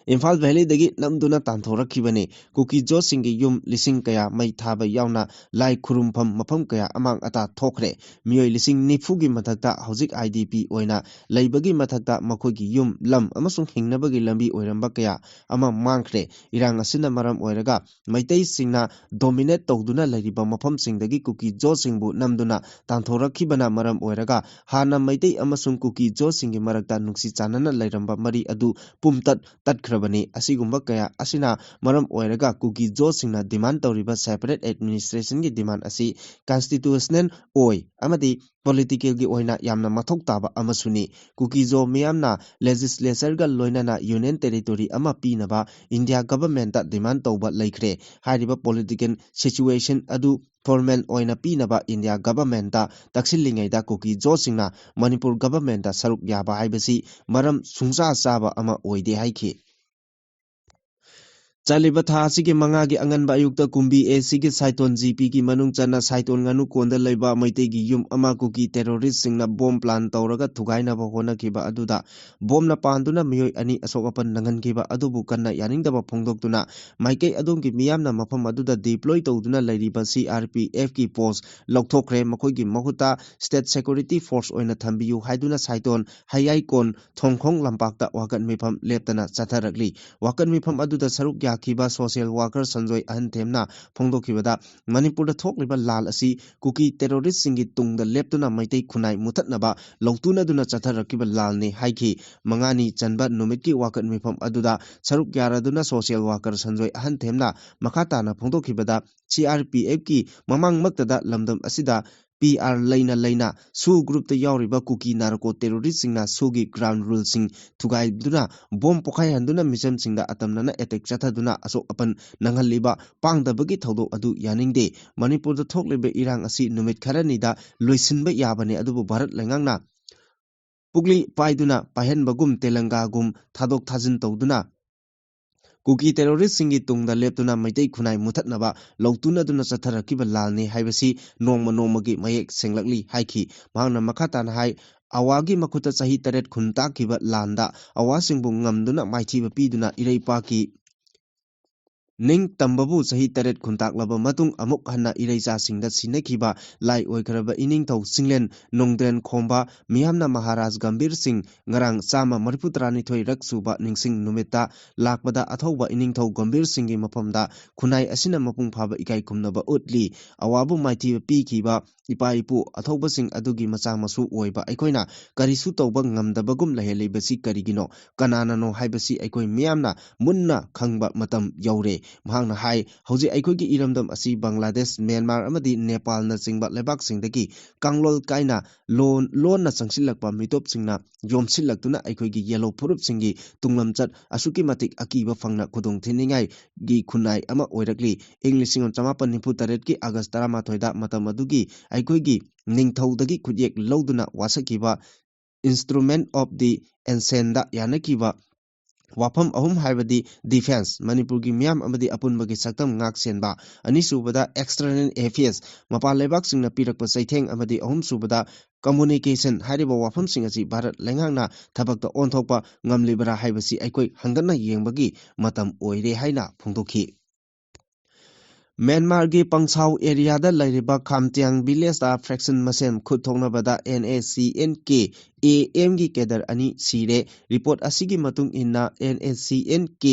ꯏꯝꯐꯥꯜ ꯚꯦꯂꯤꯗꯒꯤ ꯅꯝꯗꯨꯅ ꯇꯥꯟꯊꯣꯔꯛꯈꯤꯕꯅꯤ꯫ ꯀꯨꯀꯤ ꯖꯣꯁꯤꯡꯒꯤ ꯌꯨꯝ ꯂꯤꯁꯤꯡ ꯀꯌꯥ ꯃꯩ ꯊꯥꯕ ꯌꯥꯎꯅ ꯂꯥꯏ ꯈꯨꯔꯨꯝꯐꯝ ꯃꯐꯝ ꯀꯌꯥ ꯑꯃꯥꯡ ꯑꯇꯥ ꯊꯣꯛꯈ꯭ꯔꯦ꯫ ꯃꯤꯑꯣꯏ ꯂꯤꯁꯤꯡ ꯅꯤꯐꯨꯒꯤ ꯃꯊꯛꯇ ꯍꯧꯖꯤꯛ ꯑꯥꯏ ꯗꯤ ꯄꯤ ꯑꯣꯏꯅ ꯂꯩꯕꯒꯤ ꯃꯊꯛꯇ ꯃꯈꯣꯏꯒꯤ ꯌꯨꯝ, ꯂꯝ ꯑꯃꯁꯨꯡ ꯍꯤꯡꯅꯕꯒꯤ ꯂꯝꯕꯤ ꯑꯣꯏꯔꯝꯕ ꯀꯌꯥ ꯑꯃ ꯃꯥꯡꯈ꯭ꯔꯦ꯫ ꯏꯔꯥꯡ ꯑꯁꯤꯅ ꯃꯔꯝ ꯑꯣꯏꯔꯒ ꯃꯩꯇꯩꯁꯤꯡꯅ ꯗꯣꯃꯤꯅꯦꯠ ꯇꯧꯗꯨꯅ ꯂꯩꯔꯤꯕ ꯃꯐꯝꯁꯤꯡꯗꯒꯤ ꯀꯨꯀꯤ ꯖꯣꯁꯤꯡꯕꯨ ꯅꯝꯗꯨꯅ ꯇꯥꯟꯊꯣꯔꯛꯈꯤꯕꯅ ꯃꯔꯝ ꯑꯣꯏꯔꯒ ꯍꯥꯟꯅ ꯃꯩꯇꯩ ꯑꯃꯁꯨꯡ ꯀꯨꯀꯤ ꯖꯣꯁꯤꯡꯒꯤ ꯃꯔꯛꯇ ꯅꯨꯡꯁꯤ ꯆꯥꯟꯅꯅ ꯂꯩꯔꯝꯕ ꯃꯔꯤ ꯑꯗꯨ ꯄꯨꯝꯇꯠ ꯇꯠꯈ꯭ꯔꯦ꯫ ꯂꯩꯈ꯭ꯔꯕꯅꯤ꯫ ꯑꯁꯤꯒꯨꯝꯕ ꯀꯌꯥ ꯑꯁꯤꯅ ꯃꯔꯝ ꯑꯣꯏꯔꯒ ꯀꯨꯀꯤ ꯖꯣꯁꯤꯡꯅ demand ꯇꯧꯔꯤꯕ separate administrationꯒꯤ demand ꯑꯁꯤ constitutional ꯑꯣꯏ ꯑꯃꯗꯤ politicalꯒꯤ ꯑꯣꯏꯅ ꯌꯥꯝꯅ ꯃꯊꯧ ꯇꯥꯕ ꯑꯃꯁꯨꯅꯤ꯫ ꯀꯨꯀꯤ ꯖꯣ ꯃꯤꯌꯥꯝꯅ legislatureꯒ ꯂꯣꯏꯅꯅ union territory ꯑꯃ ꯄꯤꯅꯕ India governmentꯇ demand ꯇꯧꯕ ꯂꯩꯈ꯭ꯔꯦ꯫ ꯍꯥꯏꯔꯤꯕ political situation ꯑꯗꯨ formal ꯑꯣꯏꯅ ꯄꯤꯅꯕ India governmentꯇ ꯇꯛꯁꯤꯜꯂꯤꯉꯩꯗ ꯀꯨꯀꯤ ꯖꯣꯁꯤꯡꯅ ꯃꯅꯤꯄꯨꯔ governmentꯇ ꯁꯔꯨꯛ ꯌꯥꯕ ꯍꯥꯏꯕꯁꯤ ꯃꯔꯝ ꯁꯨꯡꯆꯥ ꯆꯥꯕ ꯑꯃ ꯑꯣꯏꯗꯦ ꯍꯥꯏꯈꯤ꯫ ꯆꯠꯂꯤꯕ ꯊꯥ ꯑꯁꯤꯒꯤ ꯃꯉꯥꯒꯤ ꯑꯉꯟꯕ ꯑꯌꯨꯛꯇ ꯀꯨꯝꯕꯤ ACꯒꯤ ꯁꯥꯏꯇꯣꯟ GPꯒꯤ ꯃꯅꯨꯡ ꯆꯟꯅ ꯁꯥꯏꯇꯣꯟ ꯉꯥꯅꯨꯀꯣꯟꯗ ꯂꯩꯕ ꯃꯩꯇꯩꯒꯤ ꯌꯨꯝ ꯑꯃ ꯀꯨꯀꯤ terroristꯁꯤꯡꯅ bomb plan ꯇꯧꯔꯒ ꯊꯨꯒꯥꯏꯅꯕ ꯍꯣꯠꯅꯈꯤꯕ ꯑꯗꯨꯗ bombꯅ ꯄꯥꯟꯗꯨꯅ ꯃꯤꯑꯣꯏ ꯑꯅꯤ ꯑꯁꯣꯛ ꯑꯄꯟ ꯅꯪꯍꯟꯈꯤꯕ ꯑꯗꯨꯕꯨ ꯀꯟꯅ ꯌꯥꯅꯤꯡꯗꯕ ꯐꯣꯡꯗꯣꯛꯇꯨꯅ ꯃꯥꯏꯀꯩ ꯑꯗꯣꯝꯒꯤ ꯃꯤꯌꯥꯝꯅ ꯃꯐꯝ ꯑꯗꯨꯗ deploy ꯇꯧꯗꯨꯅ ꯂꯩꯔꯤꯕ CRPFꯀꯤ post ꯂꯧꯊꯣꯛꯈ꯭ꯔꯦ꯫ ꯃꯈꯣꯏꯒꯤ ꯃꯍꯨꯠꯇ state security force ꯑꯣꯏꯅ ꯊꯝꯕꯤꯌꯨ ꯍꯥꯏꯗꯨꯅ ꯁꯥꯏꯇꯣꯟ ꯍꯌꯥꯏꯀꯣꯟ ꯊꯣꯡꯈꯣꯡ ꯂꯝꯄꯥꯛꯇ ꯋꯥꯀꯠ ꯃꯤꯐꯝ ꯂꯦꯞꯇꯅ ꯆꯠꯊꯔꯛꯂꯤ꯫ ꯋꯥꯀꯠ ꯃꯤꯐꯝ ꯑꯗꯨꯗ ꯁꯔꯨꯛ ꯌꯥꯈꯤꯕ social worker ꯁꯟꯖꯣꯏ ꯑꯍꯟꯊꯦꯝꯅ ꯐꯣꯡꯗꯣꯛꯈꯤꯕꯗ, ꯃꯅꯤꯄꯨꯔꯗ ꯊꯣꯛꯂꯤꯕ ꯂꯥꯜ ꯑꯁꯤ ꯀꯨꯀꯤ terroristꯁꯤꯡꯒꯤ ꯇꯨꯡꯗ ꯂꯦꯞꯇꯨꯅ ꯃꯩꯇꯩ ꯈꯨꯟꯅꯥꯏ ꯃꯨꯊꯠꯅꯕ ꯂꯧꯇꯨꯅꯗꯨꯅ ꯆꯠꯊꯔꯛꯈꯤꯕ ꯂꯥꯜꯅꯤ ꯍꯥꯏꯈꯤ꯫ ꯃꯉꯥꯅꯤ ꯆꯟꯕ ꯅꯨꯃꯤꯠꯀꯤ ꯋꯥꯀꯠ ꯃꯤꯐꯝ ꯑꯗꯨꯗ ꯁꯔꯨꯛ ꯌꯥꯔꯗꯨꯅ social worker ꯁꯟꯖꯣꯏ ꯑꯍꯟꯊꯦꯝꯅ ꯃꯈꯥ ꯇꯥꯅ ꯐꯣꯡꯗꯣꯛꯈꯤꯕꯗ, CRPFꯀꯤ ꯃꯃꯥꯡꯃꯛꯇꯗ ꯂꯝꯗꯝ ꯑꯁꯤꯗ PR ꯂꯩꯅ ꯂꯩꯅ SoO groupꯇ ꯌꯥꯎꯔꯤꯕ ꯀꯨꯀꯤ narco terroristꯁꯤꯡꯅ SoOꯒꯤ ground ruleꯁꯤꯡ ꯊꯨꯒꯥꯏꯗꯨꯅ bomb ꯄꯣꯈꯥꯏꯍꯟꯗꯨꯅ ꯃꯤꯆꯝꯁꯤꯡꯗ ꯑꯇꯝꯅꯅ attack ꯆꯠꯊꯗꯨꯅ ꯑꯁꯣꯛ ꯑꯄꯟ ꯅꯪꯍꯜꯂꯤꯕ ꯄꯥꯡꯗꯕꯒꯤ ꯊꯧꯗꯣꯛ ꯑꯗꯨ ꯌꯥꯅꯤꯡꯗꯦ꯫ ꯃꯅꯤꯄꯨꯔꯗ ꯊꯣꯛꯂꯤꯕ ꯏꯔꯥꯡ ꯑꯁꯤ ꯅꯨꯃꯤꯠ ꯈꯔꯅꯤꯗ ꯂꯣꯏꯁꯤꯟꯕ ꯌꯥꯕꯅꯤ, ꯑꯗꯨꯕꯨ ꯚꯥꯔꯠ ꯂꯩꯉꯥꯛꯅ ꯄꯨꯛꯂꯤ ꯄꯥꯏꯗꯨꯅ ꯄꯥꯏꯍꯟꯕꯒꯨꯝ ꯇꯦꯂꯪꯒꯥꯒꯨꯝ ꯊꯥꯗꯣꯛ ꯊꯥꯖꯤꯟ ꯇꯧꯗꯨꯅ ꯀꯨꯀꯤ terroristꯁꯤꯡꯒꯤ ꯇꯨꯡꯗ ꯂꯦꯞꯇꯨꯅ ꯃꯩꯇꯩ ꯈꯨꯟꯅꯥꯏ ꯃꯨꯊꯠꯅꯕ ꯂꯧꯇꯨꯅꯗꯨꯅ ꯆꯠꯊꯔꯛꯈꯤꯕ ꯂꯥꯜꯅꯤ ꯍꯥꯏꯕꯁꯤ ꯅꯣꯡꯃ ꯅꯣꯡꯃꯒꯤ ꯃꯌꯦꯛ ꯁꯦꯡꯂꯛꯂꯤ ꯍꯥꯏꯈꯤ꯫ ꯃꯍꯥꯛꯅ ꯃꯈꯥ ꯇꯥꯅ ꯍꯥꯏ, ꯑꯋꯥꯒꯤ ꯃꯈꯨꯠꯇ ꯆꯍꯤ ꯇꯔꯦꯠ ꯈꯨꯟ ꯇꯥꯛꯈꯤꯕ ꯂꯥꯟꯗ ꯑꯋꯥꯁꯤꯡꯕꯨ ꯉꯝꯗꯨꯅ ꯃꯥꯏꯊꯤꯕ ꯄꯤꯗꯨꯅ ꯏꯔꯩꯄꯥꯛꯀꯤ ꯅꯤꯡꯇꯝꯕꯕꯨ ꯆꯍꯤ ꯇꯔꯦꯠ ꯈꯨꯟꯇꯥꯛꯂꯕ ꯃꯇꯨꯡ ꯑꯃꯨꯛ ꯍꯟꯅ ꯏꯔꯩꯆꯥꯁꯤꯡꯗ ꯁꯤꯟꯅꯈꯤꯕ ꯂꯥꯏ ꯑꯣꯏꯈ꯭ꯔꯕ ꯏꯅꯤꯡꯊꯧ ꯆꯤꯡꯂꯦꯟ ꯅꯣꯡꯗ꯭ꯔꯦꯟ ꯈꯣꯝꯕ ꯃꯤꯌꯥꯝꯅ ꯃꯍꯥꯔꯥꯖ ꯒꯝꯚꯤꯔ ꯁꯤꯡ ꯉꯔꯥꯡ ꯆꯥꯝꯃ ꯃꯔꯤꯐꯨ ꯇꯔꯥꯅꯤꯊꯣꯏ ꯔꯛ ꯁꯨꯕ ꯅꯤꯡꯁꯤꯡ ꯅꯨꯃꯤꯠꯇ ꯂꯥꯛꯄꯗ ꯑꯊꯧꯕ ꯏꯅꯤꯡꯊꯧ ꯒꯝꯚꯤꯔ ꯁꯤꯡꯒꯤ ꯃꯐꯝꯗ ꯈꯨꯟꯅꯥꯏ ꯑꯁꯤꯅ ꯃꯄꯨꯡ ꯐꯥꯕ ꯏꯀꯥꯏ ꯈꯨꯝꯅꯕ ꯎꯠꯂꯤ꯫ ꯑꯋꯥꯕ ꯃꯥꯏꯊꯤꯕ ꯄꯤꯈꯤꯕ ꯏꯄꯥ ꯏꯄꯨ ꯑꯊꯧꯕꯁꯤꯡ ꯑꯗꯨꯒꯤ ꯃꯆꯥ ꯃꯁꯨ ꯑꯣꯏꯕ ꯑꯩꯈꯣꯏꯅ ꯀꯔꯤꯁꯨ ꯇꯧꯕ ꯉꯝꯗꯕꯒꯨꯝ ꯂꯩꯍꯜꯂꯤꯕꯁꯤ ꯀꯔꯤꯒꯤꯅꯣ? ꯀꯅꯥꯅꯅꯣ ꯍꯥꯏꯕꯁꯤ ꯑꯩꯈꯣꯏ ꯃꯤꯌꯥꯝꯅ ꯃꯨꯟꯅ ꯈꯪꯕ ꯃꯇꯝ ꯌꯧꯔꯦ꯫ ꯃꯍꯥꯛꯅ ꯍꯥꯏ, ꯍꯧꯖꯤꯛ ꯑꯩꯈꯣꯏꯒꯤ ꯏꯔꯝꯗꯝ ꯑꯁꯤ ꯕꯪꯒ꯭ꯂꯥꯗꯦꯁ, ꯃ꯭ꯌꯥꯟꯃꯥꯔ ꯑꯃꯗꯤ ꯅꯦꯄꯥꯜꯅꯆꯤꯡꯕ ꯂꯩꯕꯥꯛꯁꯤꯡꯗꯒꯤ ꯀꯥꯡꯂꯣꯟ ꯀꯥꯏꯅ ꯂꯣꯟ-, ꯂꯣꯟꯅ ꯆꯪꯁꯤꯜꯂꯛꯄ ꯃꯤꯇꯣꯞꯁꯤꯡꯅ ꯌꯣꯝꯁꯤꯜꯂꯛꯇꯨꯅ ꯑꯩꯈꯣꯏꯒꯤ ꯌꯦꯜꯍꯧ ꯐꯨꯔꯨꯞꯁꯤꯡꯒꯤ ꯇꯨꯡꯂꯝꯆꯠ ꯑꯁꯨꯛꯀꯤ ꯃꯇꯤꯛ ꯑꯀꯤꯕ ꯐꯪꯅ ꯈꯨꯗꯣꯡ ꯊꯤꯅꯤꯡꯉꯥꯏꯒꯤ ꯈꯨꯟꯅꯥꯏ ꯑꯃ ꯑꯣꯏꯔꯛꯂꯤ꯫ ꯏꯪ ꯂꯤꯁꯤꯡ ꯑꯃ ꯆꯃꯥꯄꯟ ꯅꯤꯐꯨ ꯇꯔꯦꯠꯀꯤ ꯑꯥꯒꯁ ꯇꯔꯥꯃꯥꯊꯣꯏꯗ ꯃꯇꯝ ꯑꯗꯨꯒꯤ ꯑꯩꯈꯣꯏꯒꯤ ꯅꯤꯡꯊꯧꯗꯒꯤ ꯈꯨꯠꯌꯦꯛ ꯂꯧꯗꯨꯅ ꯋꯥꯁꯛꯈꯤꯕ Instrument of the Ancientꯗ ꯌꯥꯅꯈꯤꯕ ꯋꯥꯐꯝ ꯑꯍꯨꯝ ꯍꯥꯏꯕꯗꯤ defence, ꯃꯅꯤꯄꯨꯔꯒꯤ ꯃꯤꯌꯥꯝ ꯑꯃꯗꯤ ꯑꯄꯨꯟꯕꯒꯤ ꯁꯛꯇꯝ ꯉꯥꯛ ꯁꯦꯟꯕ, ꯑꯅꯤꯁꯨꯕꯗ external affairs, ꯃꯄꯥꯟ ꯂꯩꯕꯥꯛꯁꯤꯡꯅ ꯄꯤꯔꯛꯄ ꯆꯩꯊꯦꯡ ꯑꯃꯗꯤ ꯑꯍꯨꯝꯁꯨꯕꯗ communication ꯍꯥꯏꯔꯤꯕ ꯋꯥꯐꯝꯁꯤꯡ ꯑꯁꯤ ꯚꯥꯔꯠ ꯂꯩꯉꯥꯛꯅ ꯊꯕꯛꯇ ꯑꯣꯟꯊꯣꯛꯄ ꯉꯝꯂꯤꯕꯔꯥ ꯍꯥꯏꯕꯁꯤ ꯑꯩꯈꯣꯏ ꯍꯪꯒꯠꯅ ꯌꯦꯡꯕꯒꯤ ꯃꯇꯝ ꯑꯣꯏꯔꯦ ꯍꯥꯏꯅ ꯐꯣꯡꯗꯣꯛꯈꯤ꯫ ꯃ꯭ꯌꯥꯟꯃꯥꯔꯒꯤ ꯄꯪꯁꯥꯎ ꯑꯦꯔꯤꯌꯥꯗ ꯂꯩꯔꯤꯕ ꯈꯥꯝꯇꯤꯌꯥꯡ ꯚꯤꯂꯦꯖꯇ ꯐ꯭ꯔꯦꯛꯁꯟ ꯃꯁꯦꯟ ꯈꯨꯠ ꯊꯣꯛꯅꯕꯗ NSCN-K, AMꯒꯤ ꯀꯦꯗꯔ ꯑꯅꯤ ꯁꯤꯔꯦ꯫ ꯔꯤꯄꯣꯔꯠ ꯑꯁꯤꯒꯤ ꯃꯇꯨꯡ ꯏꯟꯅ, NSCN-K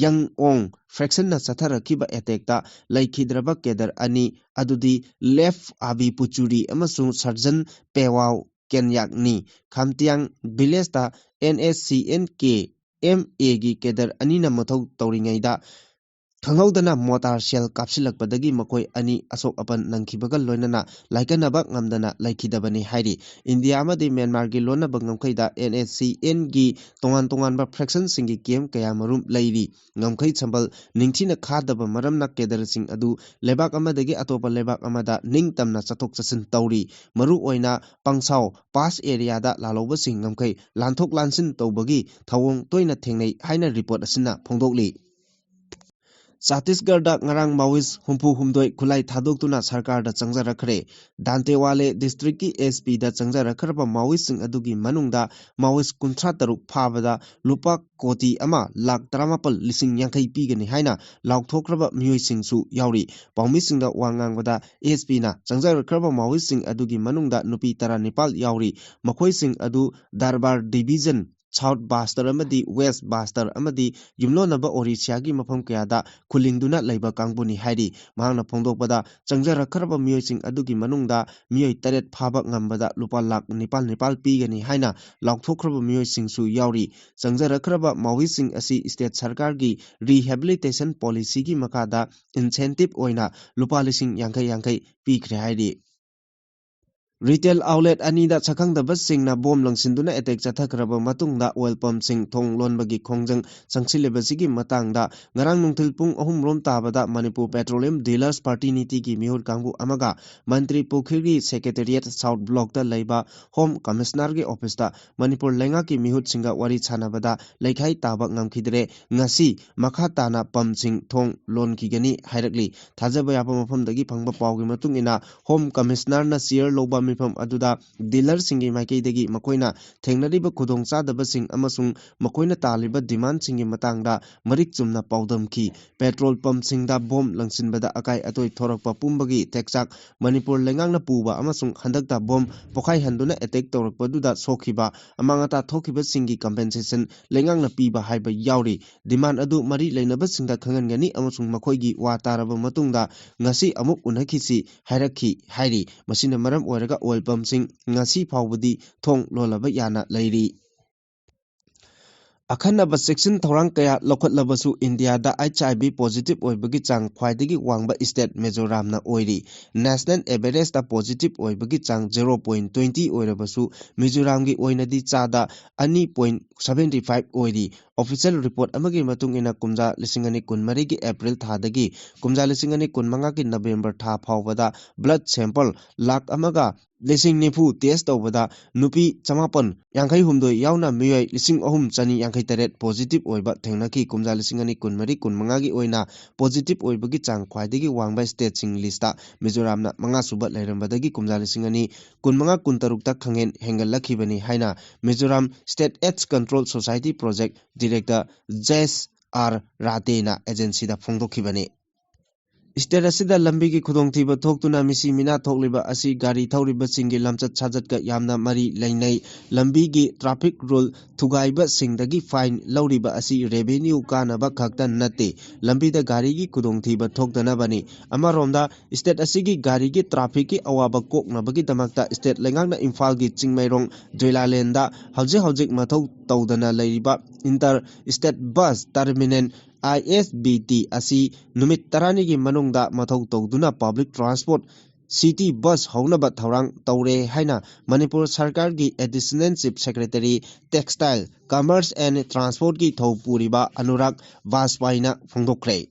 ꯌꯪ ꯑꯣꯡ ꯐ꯭ꯔꯦꯛꯁꯟꯅ ꯆꯠꯊꯔꯛꯈꯤꯕ ꯑꯦꯇꯦꯛꯇ ꯂꯩꯈꯤꯗ꯭ꯔꯕ ꯀꯦꯗꯔ ꯑꯅꯤ ꯑꯗꯨꯗꯤ ꯂꯦꯐ ꯑꯥꯕꯤ ꯄꯨꯆꯨꯔꯤ ꯑꯃꯁꯨꯡ ꯁꯔꯖꯟ ꯄꯦꯋꯥꯎ ꯀꯦꯟꯌꯥꯛꯅꯤ꯫ ꯈꯥꯝꯇꯤꯌꯥꯡ ꯚꯤꯂꯦꯖꯇ NSCN-K, MAꯒꯤ ꯀꯦꯗꯔ ꯑꯅꯤꯅ ꯃꯊꯧ ꯇꯧꯔꯤꯉꯩꯗ ꯈꯪꯍꯧꯗꯅ ꯃꯣꯇꯥꯔ ꯁꯦꯜ ꯀꯥꯞꯁꯤꯜꯂꯛꯄꯗꯒꯤ ꯃꯈꯣꯏ ꯑꯅꯤ ꯑꯁꯣꯛ ꯑꯄꯟ ꯅꯪꯈꯤꯕꯒ ꯂꯣꯏꯅꯅ ꯂꯥꯏꯀꯠꯅꯕ ꯉꯝꯗꯅ ꯂꯩꯈꯤꯗꯕꯅꯤ ꯍꯥꯏꯔꯤ꯫ ꯏꯟꯗꯤꯌꯥ ꯑꯃꯗꯤ ꯃ꯭ꯌꯥꯟꯃꯥꯔꯒꯤ ꯂꯣꯟꯅꯕ ꯉꯝꯈꯩꯗ NSCN-ꯒꯤ ꯇꯣꯉꯥꯟ ꯇꯣꯉꯥꯟꯕ ꯐ꯭ꯔꯦꯛꯁꯟꯁꯤꯡꯒꯤ ꯀꯦꯝ ꯀꯌꯥꯃꯔꯨꯝ ꯂꯩꯔꯤ꯫ ꯉꯝꯈꯩ ꯁꯝꯕꯜ ꯅꯤꯡꯊꯤꯅ ꯈꯥꯗꯕ ꯃꯔꯝꯅ ꯀꯦꯗꯔꯁꯤꯡ ꯑꯗꯨ ꯂꯩꯕꯥꯛ ꯑꯃꯗꯒꯤ ꯑꯇꯣꯞꯄ ꯂꯩꯕꯥꯛ ꯑꯃꯗ ꯅꯤꯡꯇꯝꯅ ꯆꯠꯊꯣꯛ ꯆꯠꯁꯤꯟ ꯇꯧꯔꯤ꯫ ꯃꯔꯨꯑꯣꯏꯅ ꯄꯪꯁꯥꯎ ꯄꯥꯁ ꯑꯦꯔꯤꯌꯥꯗ ꯂꯥꯜꯍꯧꯕꯁꯤꯡ ꯉꯝꯈꯩ ꯂꯥꯟꯊꯣꯛ ꯂꯥꯟꯁꯤꯟ ꯇꯧꯕꯒꯤ ꯊꯧꯑꯣꯡ ꯇꯣꯏꯅ ꯊꯦꯡꯅꯩ ꯍꯥꯏꯅ ꯔꯤꯄꯣꯔꯠ ꯑꯁꯤꯅ ꯐꯣꯡꯗꯣꯛꯂꯤ꯫ ꯆꯇꯤꯁꯒꯔꯗ ꯉꯔꯥꯡ ꯃꯥꯋꯤꯁ ꯍꯨꯝꯐꯨ ꯍꯨꯝꯗꯣꯏ ꯈꯨꯠꯂꯥꯏ ꯊꯥꯗꯣꯛꯇꯨꯅ ꯁꯔꯀꯥꯔꯗ ꯆꯪꯖꯔꯛꯈ꯭ꯔꯦ꯫ ꯗꯥꯟꯇꯦꯋꯥꯂꯦ ꯗꯤꯁꯇ꯭ꯔꯤꯛꯀꯤ ꯑꯦꯁ ꯄꯤꯗ ꯆꯪꯖꯔꯛꯈ꯭ꯔꯕ ꯃꯥꯋꯤꯁꯁꯤꯡ ꯑꯗꯨꯒꯤ ꯃꯅꯨꯡꯗ ꯃꯥꯋꯤꯁ ꯀꯨꯟꯊ꯭ꯔꯥ ꯇꯔꯨꯛ ꯐꯥꯕꯗ ꯂꯨꯄꯥ ꯀꯣꯇꯤ ꯑꯃ ꯂꯥꯈ ꯇꯔꯥꯃꯥꯄꯜ ꯂꯤꯁꯤꯡ ꯌꯥꯡꯈꯩ ꯄꯤꯒꯅꯤ ꯍꯥꯏꯅ ꯂꯥꯎꯊꯣꯛꯈ꯭ꯔꯕ ꯃꯤꯑꯣꯏꯁꯤꯡꯁꯨ ꯌꯥꯎꯔꯤ꯫ ꯄꯥꯎꯃꯤꯁꯤꯡꯗ ꯋꯥ ꯉꯥꯡꯕꯗ ꯑꯦꯁ ꯄꯤꯅ ꯆꯪꯖꯔꯛꯈ꯭ꯔꯕ ꯃꯥꯋꯤꯁꯁꯤꯡ ꯑꯗꯨꯒꯤ ꯃꯅꯨꯡꯗ ꯅꯨꯄꯤ ꯇꯔꯥꯅꯤꯄꯥꯜ ꯌꯥꯎꯔꯤ꯫ ꯃꯈꯣꯏꯁꯤꯡ ꯑꯗꯨ ꯗꯔꯕꯥꯔ ꯗꯤꯕꯤꯖꯟ, ꯁꯥꯎꯠ ꯕꯥꯁꯇꯔ ꯑꯃꯗꯤ ꯋꯦꯁ ꯕꯥꯁꯇꯔ ꯑꯃꯗꯤ ꯌꯨꯝꯂꯣꯟꯅꯕ ꯑꯣꯔꯤꯁꯤꯌꯥꯒꯤ ꯃꯐꯝ ꯀꯌꯥꯗ ꯈꯨꯜꯂꯤꯡꯗꯨꯅ ꯂꯩꯕ ꯀꯥꯡꯕꯨꯅꯤ ꯍꯥꯏꯔꯤ꯫ ꯃꯍꯥꯛꯅ ꯐꯣꯡꯗꯣꯛꯄꯗ, ꯆꯪꯖꯔꯛꯈ꯭ꯔꯕ ꯃꯤꯑꯣꯏꯁꯤꯡ ꯑꯗꯨꯒꯤ ꯃꯅꯨꯡꯗ ꯃꯤꯑꯣꯏ ꯇꯔꯦꯠ ꯐꯥꯕ ꯉꯝꯕꯗ ꯂꯨꯄꯥ ꯂꯥꯈ ꯅꯤꯄꯥꯜ ꯅꯤꯄꯥꯜ ꯄꯤꯒꯅꯤ ꯍꯥꯏꯅ ꯂꯥꯎꯊꯣꯛꯈ꯭ꯔꯕ ꯃꯤꯑꯣꯏꯁꯤꯡꯁꯨ ꯌꯥꯎꯔꯤ꯫ ꯆꯪꯖꯔꯛꯈ꯭ꯔꯕ ꯃꯥꯋꯤꯁꯤꯡ ꯑꯁꯤ ꯁ꯭ꯇꯦꯠ ꯁꯔꯀꯥꯔꯒꯤ ꯔꯤꯍꯦꯕꯤꯂꯤꯇꯦꯁꯟ ꯄꯣꯂꯤꯁꯤꯒꯤ ꯃꯈꯥꯗ ꯏꯟꯁꯦꯟꯇꯤꯞ ꯑꯣꯏꯅ ꯂꯨꯄꯥ ꯂꯤꯁꯤꯡ ꯌꯥꯡꯈꯩ ꯌꯥꯡꯈꯩ ꯄꯤꯈ꯭ꯔꯦ ꯍꯥꯏꯔꯤ꯫ ꯔꯤꯇꯦꯜ ꯑꯥꯎꯠꯂꯦꯠ ꯑꯅꯤꯗ ꯁꯛꯈꯪꯗꯕꯁꯤꯡꯅ ꯕꯣꯝ ꯂꯪꯁꯤꯟꯗꯨꯅ ꯑꯦꯇꯦꯛ ꯆꯠꯊꯈ꯭ꯔꯕ ꯃꯇꯨꯡꯗ ꯑꯣꯏꯜ ꯄꯝꯁꯤꯡ ꯊꯣꯡ ꯂꯣꯟꯕꯒꯤ ꯈꯣꯡꯖꯪ ꯆꯪꯁꯤꯜꯂꯤꯕꯁꯤꯒꯤ ꯃꯇꯥꯡꯗ ꯉꯔꯥꯡ ꯅꯨꯡꯊꯤꯜ ꯄꯨꯡ ꯑꯍꯨꯝ ꯔꯣꯝ ꯇꯥꯕꯗ ꯃꯅꯤꯄꯨꯔ ꯄꯦꯇ꯭ꯔꯣꯂꯤꯌꯝ ꯗꯤꯂꯔꯁ ꯄꯥꯔꯇꯤꯅꯤꯇꯤꯒꯤ ꯃꯤꯍꯨꯠ ꯀꯥꯡꯕꯨ ꯑꯃꯒ ꯃꯟꯇ꯭ꯔꯤ ꯄꯨꯈ꯭ꯔꯤꯒꯤ ꯁꯦꯀ꯭ꯔꯦꯇꯦꯔꯤꯌꯦꯠ ꯁꯥꯎꯠ ꯕ꯭ꯂꯣꯛꯇ ꯂꯩꯕ ꯍꯣꯝ ꯀꯃꯤꯁꯅꯔꯒꯤ ꯑꯣꯐꯤꯁꯇ ꯃꯅꯤꯄꯨꯔ ꯂꯩꯉꯥꯛꯀꯤ ꯃꯤꯍꯨꯠꯁꯤꯡꯒ ꯋꯥꯔꯤ ꯁꯥꯟꯅꯕꯗ ꯂꯩꯈꯥꯏ ꯇꯥꯕ ꯉꯝꯈꯤꯗ꯭ꯔꯦ꯫ ꯉꯁꯤ ꯃꯈꯥ ꯇꯥꯅ ꯄꯝꯁꯤꯡ ꯊꯣꯡ ꯂꯣꯟꯈꯤꯒꯅꯤ ꯍꯥꯏꯔꯛꯂꯤ꯫ ꯊꯥꯖꯕ ꯌꯥꯕ ꯃꯐꯝꯗꯒꯤ ꯐꯪꯕ ꯄꯥꯎꯒꯤ ꯃꯇꯨꯡ ꯏꯟꯅ, ꯍꯣꯝ ꯀꯃꯤꯁꯅꯔꯅ ꯆꯤꯌꯔ ꯂꯧꯕ ꯃꯤꯐꯝ ꯑꯗꯨꯗ ꯗꯤꯂꯔꯁꯤꯡꯒꯤ ꯃꯥꯏꯀꯩꯗꯒꯤ ꯃꯈꯣꯏꯅ ꯊꯦꯡꯅꯔꯤꯕ ꯈꯨꯗꯣꯡꯆꯥꯗꯕꯁꯤꯡ ꯑꯃꯁꯨꯡ ꯃꯈꯣꯏꯅ ꯇꯥꯜꯂꯤꯕ ꯗꯤꯃꯥꯟꯁꯤꯡꯒꯤ ꯃꯇꯥꯡꯗ ꯃꯔꯤꯛ ꯆꯨꯝꯅ ꯄꯥꯎꯗꯝꯈꯤ꯫ ꯄꯦꯇ꯭ꯔꯣꯜ ꯄꯝꯁꯤꯡꯗ ꯕꯣꯝ ꯂꯪꯁꯤꯟꯕꯗ ꯑꯀꯥꯏ ꯑꯇꯣꯏ ꯊꯣꯔꯛꯄ ꯄꯨꯝꯕꯒꯤ ꯇꯦꯛꯆꯥꯛ ꯃꯅꯤꯄꯨꯔ ꯂꯩꯉꯥꯛꯅ ꯄꯨꯕ ꯑꯃꯁꯨꯡ ꯍꯟꯗꯛꯇ ꯕꯣꯝ ꯄꯣꯈꯥꯏꯍꯟꯗꯨꯅ ꯑꯦꯇꯦꯛ ꯇꯧꯔꯛꯄꯗꯨꯗ ꯁꯣꯛꯈꯤꯕ ꯑꯃꯥꯡ ꯑꯇꯥ ꯊꯣꯛꯈꯤꯕꯁꯤꯡꯒꯤ ꯀꯝꯄꯦꯟꯁꯦꯁꯟ ꯂꯩꯉꯥꯛꯅ ꯄꯤꯕ ꯍꯥꯏꯕ ꯌꯥꯎꯔꯤ꯫ ꯗꯤꯃꯥꯟ ꯑꯗꯨ ꯃꯔꯤ ꯂꯩꯅꯕꯁꯤꯡꯗ ꯈꯪꯍꯟꯒꯅꯤ ꯑꯃꯁꯨꯡ ꯃꯈꯣꯏꯒꯤ ꯋꯥ ꯇꯥꯔꯕ ꯃꯇꯨꯡꯗ ꯉꯁꯤ ꯑꯃꯨꯛ ꯎꯅꯈꯤꯁꯤ ꯍꯥꯏꯔꯛꯈꯤ ꯍꯥꯏꯔꯤ꯫ ꯃꯁꯤꯅ ꯃꯔꯝ ꯑꯣꯏꯔꯒ ꯑꯣꯏꯜ ꯄꯝꯁꯤꯡ ꯉꯁꯤ ꯐꯥꯎꯕꯗꯤ ꯊꯣꯡ ꯂꯣꯜꯂꯕ ꯌꯥꯅ ꯂꯩꯔꯤ꯫ ꯑꯈꯟꯅꯕ ꯆꯦꯛꯁꯤꯟ ꯊꯧꯔꯥꯡ ꯀꯌꯥ ꯂꯧꯈꯠꯂꯕꯁꯨ ꯏꯟꯗꯤꯌꯥꯗ ꯑꯩꯆ ꯑꯥꯏ ꯚꯤ ꯄꯣꯖꯤꯇꯤꯚ ꯑꯣꯏꯕꯒꯤ ꯆꯥꯡ ꯈ꯭ꯋꯥꯏꯗꯒꯤ ꯋꯥꯡꯕ ꯁ꯭ꯇꯦꯠ ꯃꯤꯖꯣꯔꯥꯝꯅ ꯑꯣꯏꯔꯤ꯫ ꯅꯦꯁꯅꯦꯜ ꯑꯦꯚꯔꯦꯖꯇ ꯄꯣꯖꯤꯇꯤꯚ ꯑꯣꯏꯕꯒꯤ ꯆꯥꯡ ꯖꯦꯔꯣ ꯄꯣꯏꯟꯠ ꯇ꯭ꯋꯦꯟꯇꯤ ꯑꯣꯏꯔꯕꯁꯨ ꯃꯤꯖꯣꯔꯥꯝꯒꯤ ꯑꯣꯏꯅꯗꯤ ꯆꯥꯗ ꯑꯅꯤ ꯄꯣꯏꯟꯠ ꯁꯚꯦꯟꯇꯤ ꯐꯥꯏꯚ ꯑꯣꯏꯔꯤ꯫ Official report ꯑꯃꯒꯤ ꯃꯇꯨꯡ ꯏꯟꯅ, ꯀꯨꯝꯖꯥ ꯂꯤꯁꯤꯡ ꯑꯅꯤ ꯀꯨꯟꯃꯔꯤꯒꯤ April ꯊꯥꯗꯒꯤ ꯀꯨꯝꯖꯥ ꯂꯤꯁꯤꯡ ꯑꯅꯤ ꯀꯨꯟꯃꯉꯥꯒꯤ November ꯊꯥ ꯐꯥꯎꯕꯗ blood sample ꯂꯥꯈ ꯑꯃꯒ ꯂꯤꯁꯤꯡ ꯅꯤꯐꯨ test ꯇꯧꯕꯗ ꯅꯨꯄꯤ ꯆꯃꯥꯄꯟ ꯌꯥꯡꯈꯩ ꯍꯨꯝꯗꯣꯏ ꯌꯥꯎꯅ ꯃꯤꯑꯣꯏ ꯂꯤꯁꯤꯡ ꯑꯍꯨꯝ ꯆꯅꯤ ꯌꯥꯡꯈꯩ ꯇꯔꯦꯠ positive ꯑꯣꯏꯕ ꯊꯦꯡꯅꯈꯤ꯫ ꯀꯨꯝꯖꯥ ꯂꯤꯁꯤꯡ ꯑꯅꯤ ꯀꯨꯟꯃꯔꯤ ꯀꯨꯟꯃꯉꯥꯒꯤ ꯑꯣꯏꯅ positive ꯑꯣꯏꯕꯒꯤ ꯆꯥꯡ ꯈ꯭ꯋꯥꯏꯗꯒꯤ ꯋꯥꯡꯕ stateꯁꯤꯡ listꯇ ꯃꯤꯖꯣꯔꯥꯝꯅ ꯃꯉꯥꯁꯨꯕ ꯂꯩꯔꯝꯕꯗꯒꯤ ꯀꯨꯝꯖꯥ ꯂꯤꯁꯤꯡ ꯑꯅꯤ ꯀꯨꯟꯃꯉꯥ ꯀꯨꯟꯇꯔꯨꯛꯇ ꯈꯪꯍꯦꯟ ꯍꯦꯟꯒꯠꯂꯛꯈꯤꯕꯅꯤ ꯍꯥꯏꯅ Mizoram State AIDS Control Society Project Director ꯖꯦꯁ ꯑꯥꯔ ꯔꯥꯇꯦꯅ agencyꯗ ꯐꯣꯡꯗꯣꯛꯈꯤꯕꯅꯤ꯫ State ꯑꯁꯤꯗ ꯂꯝꯕꯤꯒꯤ ꯈꯨꯗꯣꯡꯊꯤꯕ ꯊꯣꯛꯇꯨꯅ ꯃꯤꯁꯤ ꯃꯤꯅꯥ ꯊꯣꯛꯂꯤꯕ ꯑꯁꯤ ꯒꯥꯔꯤ ꯊꯧꯔꯤꯕꯁꯤꯡꯒꯤ ꯂꯝꯆꯠ ꯁꯥꯖꯠꯀ ꯌꯥꯝꯅ ꯃꯔꯤ ꯂꯩꯅꯩ꯫ ꯂꯝꯕꯤꯒꯤ traffic rule ꯊꯨꯒꯥꯏꯕꯁꯤꯡꯗꯒꯤ fine ꯂꯧꯔꯤꯕ ꯑꯁꯤ revenue ꯀꯥꯅꯕ ꯈꯛꯇ ꯅꯠꯇꯦ, ꯂꯝꯕꯤꯗ ꯒꯥꯔꯤꯒꯤ ꯈꯨꯗꯣꯡꯊꯤꯕ ꯊꯣꯛꯇꯅꯕꯅꯤ꯫ ꯑꯃꯔꯣꯝꯗ, state ꯑꯁꯤꯒꯤ ꯒꯥꯔꯤꯒꯤ trafficꯀꯤ ꯑꯋꯥꯕ ꯀꯣꯛꯅꯕꯒꯤꯗꯃꯛꯇ state ꯂꯩꯉꯥꯛꯅ ꯏꯝꯐꯥꯜꯒꯤ ꯆꯤꯡꯃꯩꯔꯣꯡ ꯗꯨꯏꯂꯥꯂꯦꯟꯗ ꯍꯧꯖꯤꯛ ꯍꯧꯖꯤꯛ ꯃꯊꯧ ꯇꯧꯗꯅ ꯂꯩꯔꯤꯕ inter state bus terminal, I S B T, ꯑꯁꯤ ꯅꯨꯃꯤꯠ ꯇꯔꯥꯅꯤꯒꯤ ꯃꯅꯨꯡꯗ ꯃꯊꯧ ꯇꯧꯗꯨꯅ public transport city bus ꯍꯧꯅꯕ ꯊꯧꯔꯥꯡ ꯇꯧꯔꯦ ꯍꯥꯏꯅ ꯃꯅꯤꯄꯨꯔ ꯁꯔꯀꯥꯔꯒꯤ Additional Chief Secretary, Textile, Commerce and Transportꯀꯤ ꯊꯧ ꯄꯨꯔꯤꯕ ꯑꯅꯨꯔꯥꯒ ꯕꯥꯖꯄꯥꯏꯅ ꯐꯣꯡꯗꯣꯛꯈ꯭ꯔꯦ꯫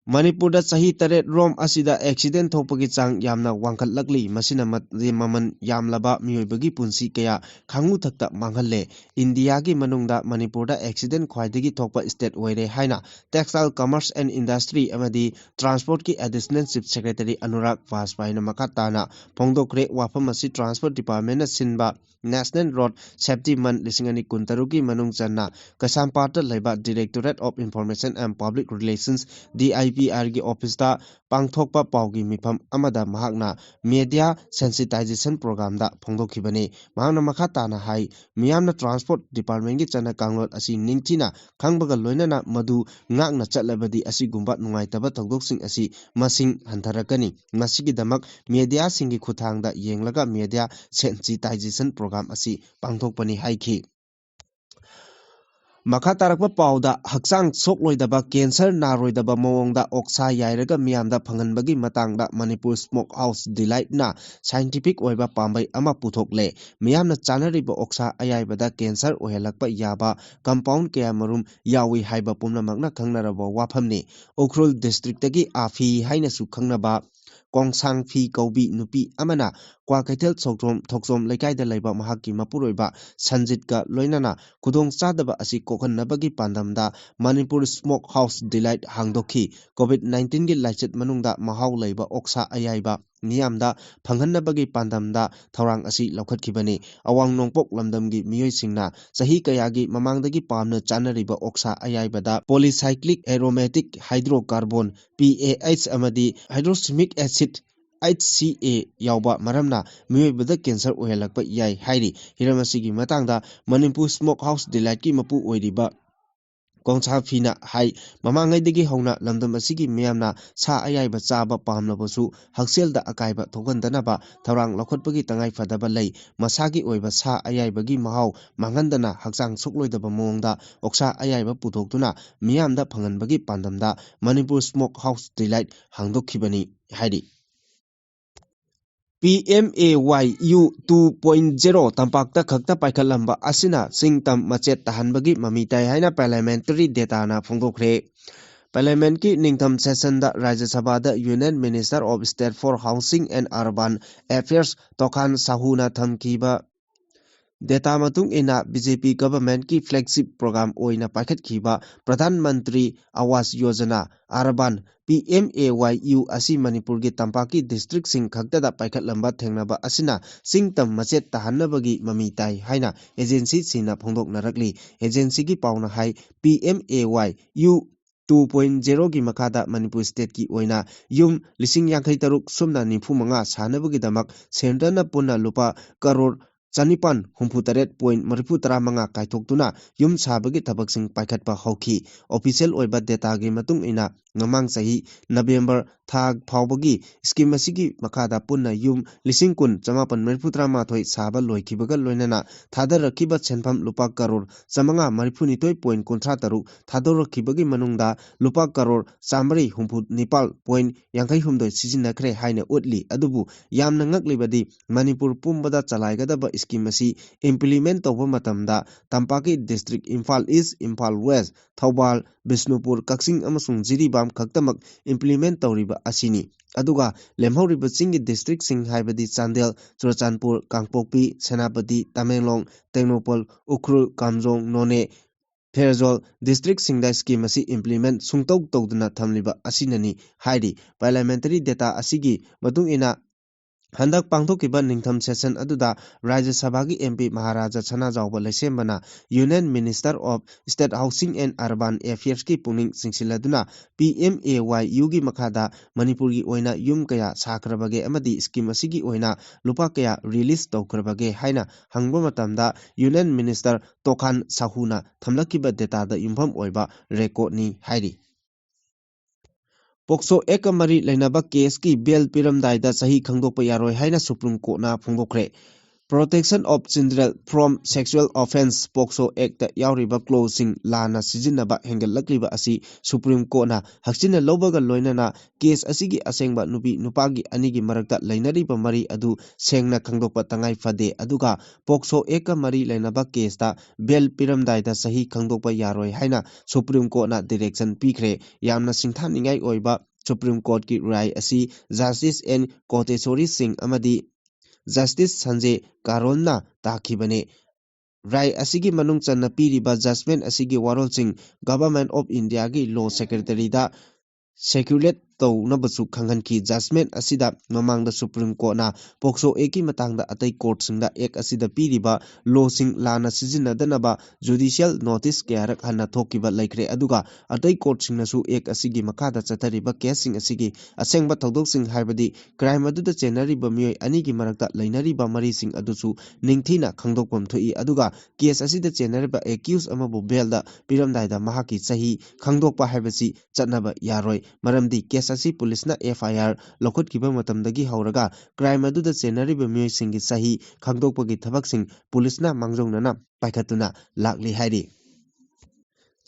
ꯃꯅꯤꯄꯨꯔꯗ ꯆꯍꯤ ꯇꯔꯦꯠ ꯔꯣꯝ ꯑꯁꯤꯗ accident ꯊꯣꯛꯄꯒꯤ ꯆꯥꯡ ꯌꯥꯝꯅ ꯋꯥꯡꯈꯠꯂꯛꯂꯤ꯫ ꯃꯁꯤꯅ ꯃ-, ꯃꯃꯜ ꯌꯥꯝꯂꯕ ꯃꯤꯑꯣꯏꯕꯒꯤ ꯄꯨꯟꯁꯤ ꯀꯌꯥ ꯈꯥꯉꯨ ꯊꯛꯇ ꯃꯥꯡꯍꯜꯂꯦ꯫ ꯏꯟꯗꯤꯌꯥꯒꯤ ꯃꯅꯨꯡꯗ ꯃꯅꯤꯄꯨꯔꯗ accident ꯈ꯭ꯋꯥꯏꯗꯒꯤ ꯊꯣꯛꯄ state ꯑꯣꯏꯔꯦ ꯍꯥꯏꯅ Textile, Commerce and Industry ꯑꯃꯗꯤ Transportꯀꯤ Additional Chief Secretary ꯑꯅꯨꯔꯥꯒ ꯕꯥꯖꯄꯥꯏꯅ ꯃꯈꯥ ꯇꯥꯅ ꯐꯣꯡꯗꯣꯛꯈ꯭ꯔꯦ꯫ ꯋꯥꯐꯝ ꯑꯁꯤ Transport Departmentꯅ ꯁꯤꯟꯕ National Road Safety Month ꯂꯤꯁꯤꯡ ꯑꯅꯤ ꯀꯨꯟꯇꯔꯨꯛꯀꯤ ꯃꯅꯨꯡ ꯆꯟꯅ ꯀꯩꯁꯥꯝꯄꯥꯠꯇ ꯂꯩꯕ Directorate of Information and Public Relations, D I P R ꯒꯤ officeꯇ ꯄꯥꯡꯊꯣꯛꯄ ꯄꯥꯎꯒꯤ ꯃꯤꯐꯝ ꯑꯃꯗ ꯃꯍꯥꯛꯅ media sensitization programꯗ ꯐꯣꯡꯗꯣꯛꯈꯤꯕꯅꯤ꯫ ꯃꯍꯥꯛꯅ ꯃꯈꯥ ꯇꯥꯅ ꯍꯥꯏ, ꯃꯤꯌꯥꯝꯅ Transport Departmentꯀꯤ ꯆꯠꯅ ꯀꯥꯡꯂꯣꯟ ꯑꯁꯤ ꯅꯤꯡꯊꯤꯅ ꯈꯪꯕꯒ ꯂꯣꯏꯅꯅ ꯃꯗꯨ ꯉꯥꯛꯅ ꯆꯠꯂꯕꯗꯤ ꯑꯁꯤꯒꯨꯝꯕ ꯅꯨꯡꯉꯥꯏꯇꯕ ꯊꯧꯗꯣꯛꯁꯤꯡ ꯑꯁꯤ ꯃꯁꯤꯡ ꯍꯟꯊꯔꯛꯀꯅꯤ꯫ ꯃꯁꯤꯒꯤꯗꯃꯛ mediaꯁꯤꯡꯒꯤ ꯈꯨꯠꯊꯥꯡꯗ ꯌꯦꯡꯂꯒ media sensitization program ꯑꯁꯤ ꯄꯥꯡꯊꯣꯛꯄꯅꯤ ꯍꯥꯏꯈꯤ꯫ ꯃꯈꯥ ꯇꯥꯔꯛꯄ ꯄꯥꯎꯗ, ꯍꯛꯆꯥꯡ ꯁꯣꯛꯂꯣꯏꯗꯕ, ꯀꯦꯟꯁꯔ ꯅꯥꯔꯣꯏꯗꯕ ꯃꯑꯣꯡꯗ ꯑꯣꯛꯁꯥ ꯌꯥꯏꯔꯒ ꯃꯤꯌꯥꯝꯗ ꯐꯪꯍꯟꯕꯒꯤ ꯃꯇꯥꯡꯗ ꯃꯅꯤꯄꯨꯔ ꯁ꯭ꯃꯣꯛ ꯍꯥꯎꯁ ꯗꯤꯂꯥꯏꯠꯅ ꯁꯥꯏꯟꯇꯤꯐꯤꯛ ꯑꯣꯏꯕ ꯄꯥꯝꯕꯩ ꯑꯃ ꯄꯨꯊꯣꯛꯂꯦ꯫ ꯃꯤꯌꯥꯝꯅ ꯆꯥꯅꯔꯤꯕ ꯑꯣꯛꯁꯥ ꯑꯌꯥꯏꯕꯗ ꯀꯦꯟꯁꯔ ꯑꯣꯏꯍꯜꯂꯛꯄ ꯌꯥꯕ ꯀꯝꯄꯥꯎꯟ ꯀꯌꯥꯃꯔꯨꯝ ꯌꯥꯎꯏ ꯍꯥꯏꯕ ꯄꯨꯝꯅꯃꯛꯅ ꯈꯪꯅꯔꯕ ꯋꯥꯐꯝꯅꯤ꯫ ꯎꯈ꯭ꯔꯨꯜ ꯗꯤꯁꯇ꯭ꯔꯤꯛꯇꯒꯤ ꯑꯥꯐꯤ ꯍꯥꯏꯅꯁꯨ ꯈꯪꯅꯕ ꯀꯣꯡꯁꯥꯡ ꯐꯤ ꯀꯧꯕꯤ ꯅꯨꯄꯤ ꯑꯃꯅ ꯀ꯭ꯋꯥꯀꯩꯊꯦꯜ ꯁꯣꯛꯇ꯭ꯔꯣꯝ ꯊꯣꯛꯆꯣꯝ ꯂꯩꯀꯥꯏꯗ ꯂꯩꯕ ꯃꯍꯥꯛꯀꯤ ꯃꯄꯨꯔꯣꯏꯕ ꯁꯟꯖꯤꯠꯀ ꯂꯣꯏꯅꯅ ꯈꯨꯗꯣꯡꯆꯥꯗꯕ ꯑꯁꯤ ꯀꯣꯛꯍꯟꯅꯕꯒꯤ ꯄꯥꯟꯗꯝꯗ ꯃꯅꯤꯄꯨꯔ ꯁ꯭ꯃꯣꯛ ꯍꯥꯎꯁ ꯗꯤꯂꯥꯏꯠ ꯍꯥꯡꯗꯣꯛꯈꯤ꯫ ꯀꯣꯚꯤꯗ ꯅꯥꯏꯟꯇꯤꯟꯒꯤ ꯂꯥꯏꯆꯠ ꯃꯅꯨꯡꯗ ꯃꯍꯥꯎ ꯂꯩꯕ ꯑꯣꯛꯁꯥ ꯑꯌꯥꯏꯕ ꯃꯤꯌꯥꯝꯗ ꯐꯪꯍꯟꯅꯕꯒꯤ ꯄꯥꯟꯗꯝꯗ ꯊꯧꯔꯥꯡ ꯑꯁꯤ ꯂꯧꯈꯠꯈꯤꯕꯅꯤ꯫ ꯑꯋꯥꯡ ꯅꯣꯡꯄꯣꯛ ꯂꯝꯗꯝꯒꯤ ꯃꯤꯑꯣꯏꯁꯤꯡꯅ ꯆꯍꯤ ꯀꯌꯥꯒꯤ ꯃꯃꯥꯡꯗꯒꯤ ꯄꯥꯝꯅ ꯆꯥꯅꯔꯤꯕ ꯑꯣꯛꯁꯥ ꯑꯌꯥꯏꯕꯗ polycyclic aromatic hydrocarbon, P A H, ꯑꯃꯗꯤ hydrochloric acid, H C A, ꯌꯥꯎꯕ ꯃꯔꯝꯅ ꯃꯤꯑꯣꯏꯕꯗ ꯀꯦꯟꯁꯔ ꯑꯣꯏꯍꯜꯂꯛꯄ ꯌꯥꯏ ꯍꯥꯏꯔꯤ꯫ ꯍꯤꯔꯝ ꯑꯁꯤꯒꯤ ꯃꯇꯥꯡꯗ ꯃꯅꯤꯄꯨꯔ ꯁ꯭ꯃꯣꯛ ꯍꯥꯎꯁ ꯗꯤꯂꯥꯏꯠꯀꯤ ꯃꯄꯨ ꯑꯣꯏꯔꯤꯕ ꯀꯣꯡꯁꯥꯐꯤꯅ ꯍꯥꯏ, ꯃꯃꯥꯡꯉꯩꯗꯒꯤ ꯍꯧꯅ ꯂꯝꯗꯝ ꯑꯁꯤꯒꯤ ꯃꯤꯌꯥꯝꯅ ꯁꯥ ꯑꯌꯥꯏꯕ ꯆꯥꯕ ꯄꯥꯝꯂꯕꯁꯨ ꯍꯛꯁꯦꯜꯗ ꯑꯀꯥꯏꯕ ꯊꯣꯛꯍꯟꯗꯅꯕ ꯊꯧꯔꯥꯡ ꯂꯧꯈꯠꯄꯒꯤ ꯇꯉꯥꯏꯐꯗꯕ ꯂꯩ꯫ ꯃꯁꯥꯒꯤ ꯑꯣꯏꯕ ꯁꯥ ꯑꯌꯥꯏꯕꯒꯤ ꯃꯍꯥꯎ ꯃꯥꯡꯍꯟꯗꯅ ꯍꯛꯆꯥꯡ ꯁꯣꯛꯂꯣꯏꯗꯕ ꯃꯑꯣꯡꯗ ꯑꯣꯛꯁꯥ ꯑꯌꯥꯏꯕ ꯄꯨꯊꯣꯛꯇꯨꯅ ꯃꯤꯌꯥꯝꯗ ꯐꯪꯍꯟꯕꯒꯤ ꯄꯥꯟꯗꯝꯗ ꯃꯅꯤꯄꯨꯔ ꯁ꯭ꯃꯣꯛ ꯍꯥꯎꯁ ꯗꯤꯂꯥꯏꯠ ꯍꯥꯡꯗꯣꯛꯈꯤꯕꯅꯤ ꯍꯥꯏꯔꯤ꯫ P M A Y U two point zero ꯇꯝꯄꯥꯛꯇ ꯈꯛꯇ ꯄꯥꯏꯈꯠꯂꯝꯕ ꯑꯁꯤꯅ ꯆꯤꯡ ꯇꯝ ꯃꯆꯦꯠ ꯇꯥꯍꯟꯕꯒꯤ ꯃꯃꯤ ꯇꯥꯏ ꯍꯥꯏꯅ ꯄꯥꯔꯂꯤꯌꯥꯃꯦꯟꯇꯔꯤ ꯗꯦꯇꯥꯅ ꯐꯣꯡꯗꯣꯛꯈ꯭ꯔꯦ꯫ ꯄꯥꯔꯂꯤꯌꯥꯃꯦꯟꯠꯀꯤ ꯅꯤꯡꯊꯝ ꯁꯦꯁꯟꯗ ꯔꯥꯖ꯭ꯌ ꯁꯚꯥꯗ Union Minister of State for Housing and Urban Affairs ꯇꯣꯈꯥꯟ ꯁꯥꯍꯨꯅ ꯊꯝꯈꯤꯕ ꯗꯦꯇꯥ ꯃꯇꯨꯡ ꯏꯟꯅ, B J P ꯒꯚꯔꯟꯃꯦꯟꯠꯀꯤ ꯐ꯭ꯂꯦꯒꯁꯤꯞ ꯄ꯭ꯔꯣꯒ꯭ꯔꯥꯝ ꯑꯣꯏꯅ ꯄꯥꯏꯈꯠꯈꯤꯕ Pradhan Mantri Awas Yojana urban, P M A Y U, ꯑꯁꯤ ꯃꯅꯤꯄꯨꯔꯒꯤ ꯇꯝꯄꯥꯛꯀꯤ ꯗꯤꯁꯇ꯭ꯔꯤꯛꯁꯤꯡ ꯈꯛꯇꯗ ꯄꯥꯏꯈꯠꯂꯝꯕ ꯊꯦꯡꯅꯕ ꯑꯁꯤꯅ ꯆꯤꯡ ꯇꯝ ꯃꯆꯦꯠ ꯇꯥꯍꯟꯅꯕꯒꯤ ꯃꯃꯤ ꯇꯥꯏ ꯍꯥꯏꯅ ꯑꯦꯖꯦꯟꯁꯤꯁꯤꯡꯅ ꯐꯣꯡꯗꯣꯛꯅꯔꯛꯂꯤ꯫ ꯑꯦꯖꯦꯟꯁꯤꯒꯤ ꯄꯥꯎꯅ ꯍꯥꯏ, P M A Y U two point zero ꯒꯤ ꯃꯈꯥꯗ ꯃꯅꯤꯄꯨꯔ ꯁ꯭ꯇꯦꯠꯀꯤ ꯑꯣꯏꯅ ꯌꯨꯝ ꯂꯤꯁꯤꯡ ꯌꯥꯡꯈꯩ ꯇꯔꯨꯛ ꯁꯨꯞꯅ ꯅꯤꯐꯨ ꯃꯉꯥ ꯁꯥꯅꯕꯒꯤꯗꯃꯛ ꯁꯦꯟꯇꯔꯅ ꯄꯨꯟꯅ ꯂꯨꯄꯥ ꯀꯔꯣꯔ ꯆꯅꯤꯄꯥꯟ ꯍꯨꯝꯐꯨ ꯇꯔꯦꯠ ꯄꯣꯏꯟ ꯃꯔꯤꯐꯨ ꯇꯔꯥ ꯃꯉꯥ ꯀꯥꯏꯊꯣꯛꯇꯨꯅ ꯌꯨꯝ ꯁꯥꯕꯒꯤ ꯊꯕꯛꯁꯤꯡ ꯄꯥꯏꯈꯠꯄ ꯍꯧꯈꯤ꯫ Official ꯑꯣꯏꯕ dataꯒꯤ ꯃꯇꯨꯡ ꯏꯟꯅ, ꯃꯃꯥꯡ ꯆꯍꯤ November ꯊꯥ ꯐꯥꯎꯕꯒꯤ scheme ꯑꯁꯤꯒꯤ ꯃꯈꯥꯗ ꯄꯨꯟꯅ ꯌꯨꯝ ꯂꯤꯁꯤꯡ ꯀꯨꯟ ꯆꯃꯥꯄꯟ ꯃꯔꯤꯐꯨ ꯇꯔꯥꯃꯥꯊꯣꯏ ꯁꯥꯕ ꯂꯣꯏꯈꯤꯕꯒ ꯂꯣꯏꯅꯅ ꯊꯥꯗꯔꯛꯈꯤꯕ ꯁꯦꯟꯐꯝ ꯂꯨꯄꯥ ꯀꯔꯣꯔ ꯆꯥꯃꯉꯥ ꯃꯔꯤꯐꯨ ꯅꯤꯊꯣꯏ ꯄꯣꯏꯟ ꯀꯨꯟꯊ꯭ꯔꯥ ꯇꯔꯨꯛ ꯊꯥꯗꯣꯔꯛꯈꯤꯕꯒꯤ ꯃꯅꯨꯡꯗ ꯂꯨꯄꯥ ꯀꯔꯣꯔ ꯆꯥꯃꯔꯤ ꯍꯨꯝꯐꯨ ꯅꯤꯄꯥꯜ ꯄꯣꯏꯟ ꯌꯥꯡꯈꯩ ꯍꯨꯝꯗꯣꯏ ꯁꯤꯖꯤꯟꯅꯈ꯭ꯔꯦ ꯍꯥꯏꯅ ꯎꯠꯂꯤ꯫ ꯑꯗꯨꯕꯨ ꯌꯥꯝꯅ ꯉꯛꯂꯤꯕꯗꯤ, ꯃꯅꯤꯄꯨꯔ ꯄꯨꯝꯕꯗ ꯆꯂꯥꯏꯒꯗꯕ scheme ꯑꯁꯤ implement ꯇꯧꯕ ꯃꯇꯝꯗ ꯇꯝꯄꯥꯛꯀꯤ district Imphal East, Imphal West, Thoubal, Bishnupur, ꯀꯛꯆꯤꯡ ꯑꯃꯁꯨꯡ ꯖꯤꯔꯤꯕꯥꯝ ꯈꯛꯇꯃꯛ implement ꯇꯧꯔꯤꯕ ꯑꯁꯤꯅꯤ꯫ ꯑꯗꯨꯒ ꯂꯦꯝꯍꯧꯔꯤꯕ ꯆꯤꯡꯒꯤ districtꯁꯤꯡ ꯍꯥꯏꯕꯗꯤ ꯆꯥꯟꯗꯦꯜ, ꯆꯨꯔꯆꯥꯟꯄꯨꯔ, ꯀꯥꯡꯄꯣꯛꯄꯤ, ꯁꯦꯅꯥꯄꯇꯤ, ꯇꯃꯦꯡꯂꯣꯡ, ꯇꯦꯡꯅꯧꯄꯜ, ꯎꯈ꯭ꯔꯨꯜ, ꯀꯥꯝꯖꯣꯡ, ꯅꯣꯅꯦ, ꯐꯦꯔꯖꯣꯜ districtꯁꯤꯡꯗ scheme ꯑꯁꯤ implement ꯁꯨꯡꯇꯧ ꯇꯧꯗꯅ ꯊꯝꯂꯤꯕ ꯑꯁꯤꯅꯅꯤ ꯍꯥꯏꯔꯤ꯫ Parliamentary data ꯑꯁꯤꯒꯤ ꯃꯇꯨꯡ ꯏꯟꯅ, ꯍꯟꯗꯛ ꯄꯥꯡꯊꯣꯛꯈꯤꯕ ꯅꯤꯡꯊꯝ session ꯑꯗꯨꯗ ꯔꯥꯖ꯭ꯌ ꯁꯚꯥꯒꯤ MP Maharaja Sanajaoba ꯂꯩꯁꯦꯝꯕꯅ Union Minister of State Housing and Urban Affairsꯀꯤ ꯄꯨꯛꯅꯤꯡ ꯆꯤꯡꯁꯤꯜꯂꯗꯨꯅ, PMAYUꯒꯤ ꯃꯈꯥꯗ ꯃꯅꯤꯄꯨꯔꯒꯤ ꯑꯣꯏꯅ ꯌꯨꯝ ꯀꯌꯥ ꯁꯥꯈ꯭ꯔꯕꯒꯦ ꯑꯃꯗꯤ scheme ꯑꯁꯤꯒꯤ ꯑꯣꯏꯅ ꯂꯨꯄꯥ ꯀꯌꯥ release ꯇꯧꯈ꯭ꯔꯕꯒꯦ ꯍꯥꯏꯅ ꯍꯪꯕ ꯃꯇꯝꯗ, Union Minister ꯇꯣꯈꯥꯟ ꯁꯥꯍꯨꯅ ꯊꯝꯂꯛꯈꯤꯕ dataꯗ ꯌꯨꯝꯐꯝ ꯑꯣꯏꯕ recordꯅꯤ ꯍꯥꯏꯔꯤ꯫ POCSO Actꯀ ꯃꯔꯤ ꯂꯩꯅꯕ caseꯀꯤ bail ꯄꯤꯔꯝꯗꯥꯏꯗ ꯆꯍꯤ ꯈꯪꯗꯣꯛꯄ ꯌꯥꯔꯣꯏ ꯍꯥꯏꯅ Supreme Courtꯅ ꯐꯣꯡꯗꯣꯛꯈ꯭ꯔꯦ꯫ Protection of Children from Sexual Offence, POCSO Actꯇ ꯌꯥꯎꯔꯤꯕ clauseꯁꯤꯡ ꯂꯥꯟꯅ ꯁꯤꯖꯤꯟꯅꯕ ꯍꯦꯟꯒꯠꯂꯛꯂꯤꯕ ꯑꯁꯤ Supreme Courtꯅ ꯍꯛꯆꯤꯟꯅ ꯂꯧꯕꯒ ꯂꯣꯏꯅꯅ case ꯑꯁꯤꯒꯤ ꯑꯁꯦꯡꯕ ꯅꯨꯄꯤ ꯅꯨꯄꯥꯒꯤ ꯑꯅꯤꯒꯤ ꯃꯔꯛꯇ ꯂꯩꯅꯔꯤꯕ ꯃꯔꯤ ꯑꯗꯨ ꯁꯦꯡꯅ ꯈꯪꯗꯣꯛꯄ ꯇꯉꯥꯏ ꯐꯗꯦ꯫ ꯑꯗꯨꯒ POCSO Actꯀ ꯃꯔꯤ ꯂꯩꯅꯕ caseꯇ bail ꯄꯤꯔꯝꯗꯥꯏꯗ ꯆꯍꯤ ꯈꯪꯗꯣꯛꯄ ꯌꯥꯔꯣꯏ ꯍꯥꯏꯅ Supreme Courtꯅ direction ꯄꯤꯈ꯭ꯔꯦ꯫ ꯌꯥꯝꯅ ꯁꯤꯡꯊꯥꯅꯤꯡꯉꯥꯏ ꯑꯣꯏꯕ Supreme Courtꯀꯤ ꯔꯥꯏ ꯑꯁꯤ Justice N Koteshwari Singh ꯑꯃꯗꯤ Justice Sanjay Karolꯅ ꯇꯥꯈꯤꯕꯅꯤ꯫ ꯔꯥꯏ ꯑꯁꯤꯒꯤ ꯃꯅꯨꯡ ꯆꯟꯅ ꯄꯤꯔꯤꯕ judgement ꯑꯁꯤꯒꯤ ꯋꯥꯔꯣꯜꯁꯤꯡ Government of Indiaꯒꯤ Law Secretaryꯗ circulate ꯇꯧꯅꯕꯁꯨ ꯈꯪꯍꯟꯈꯤ꯫ Judgment ꯑꯁꯤꯗ ꯃꯃꯥꯡꯗ Supreme Courtꯅ POCSO Actꯀꯤ ꯃꯇꯥꯡꯗ ꯑꯇꯩ courtꯁꯤꯡꯗ Act ꯑꯁꯤꯗ ꯄꯤꯔꯤꯕ lawꯁꯤꯡ ꯂꯥꯟꯅ ꯁꯤꯖꯤꯟꯅꯗꯅꯕ judicial notice ꯀꯌꯥꯔꯛ ꯍꯟꯅ ꯊꯣꯛꯈꯤꯕ ꯂꯩꯈ꯭ꯔꯦ꯫ ꯑꯗꯨꯒ ꯑꯇꯩ courtꯁꯤꯡꯅꯁꯨ Act ꯑꯁꯤꯒꯤ ꯃꯈꯥꯗ ꯆꯠꯊꯔꯤꯕ caseꯁꯤꯡ ꯑꯁꯤꯒꯤ ꯑꯁꯦꯡꯕ ꯊꯧꯗꯣꯛꯁꯤꯡ, ꯍꯥꯏꯕꯗꯤ crime ꯑꯗꯨꯗ ꯆꯦꯟꯅꯔꯤꯕ ꯃꯤꯑꯣꯏ ꯑꯅꯤꯒꯤ ꯃꯔꯛꯇ ꯂꯩꯅꯔꯤꯕ ꯃꯔꯤꯁꯤꯡ ꯑꯗꯨꯁꯨ ꯅꯤꯡꯊꯤꯅ ꯈꯪꯗꯣꯛꯐꯝ ꯊꯣꯛꯏ꯫ ꯑꯗꯨꯒ case ꯑꯁꯤꯗ ꯆꯦꯟꯅꯔꯤꯕ accused ꯑꯃꯕꯨ bailꯗ ꯄꯤꯔꯝꯗꯥꯏꯗ ꯃꯍꯥꯛꯀꯤ ꯆꯍꯤ ꯈꯪꯗꯣꯛꯄ ꯍꯥꯏꯕꯁꯤ ꯆꯠꯅꯕ ꯌꯥꯔꯣꯏ꯫ ꯃꯔꯝꯗꯤ case ꯑꯁꯤ ꯄꯨꯂꯤꯁꯅ F I R ꯂꯧꯈꯠꯈꯤꯕ ꯃꯇꯝꯗꯒꯤ ꯍꯧꯔꯒ crime ꯑꯗꯨꯗ ꯆꯦꯟꯅꯔꯤꯕ ꯃꯤꯑꯣꯏꯁꯤꯡꯒꯤ ꯆꯍꯤ ꯈꯪꯗꯣꯛꯄꯒꯤ ꯊꯕꯛꯁꯤꯡ ꯄꯨꯂꯤꯁꯅ ꯃꯥꯡꯖꯧꯅꯅ ꯄꯥꯏꯈꯠꯇꯨꯅ ꯂꯥꯛꯂꯤ ꯍꯥꯏꯔꯤ꯫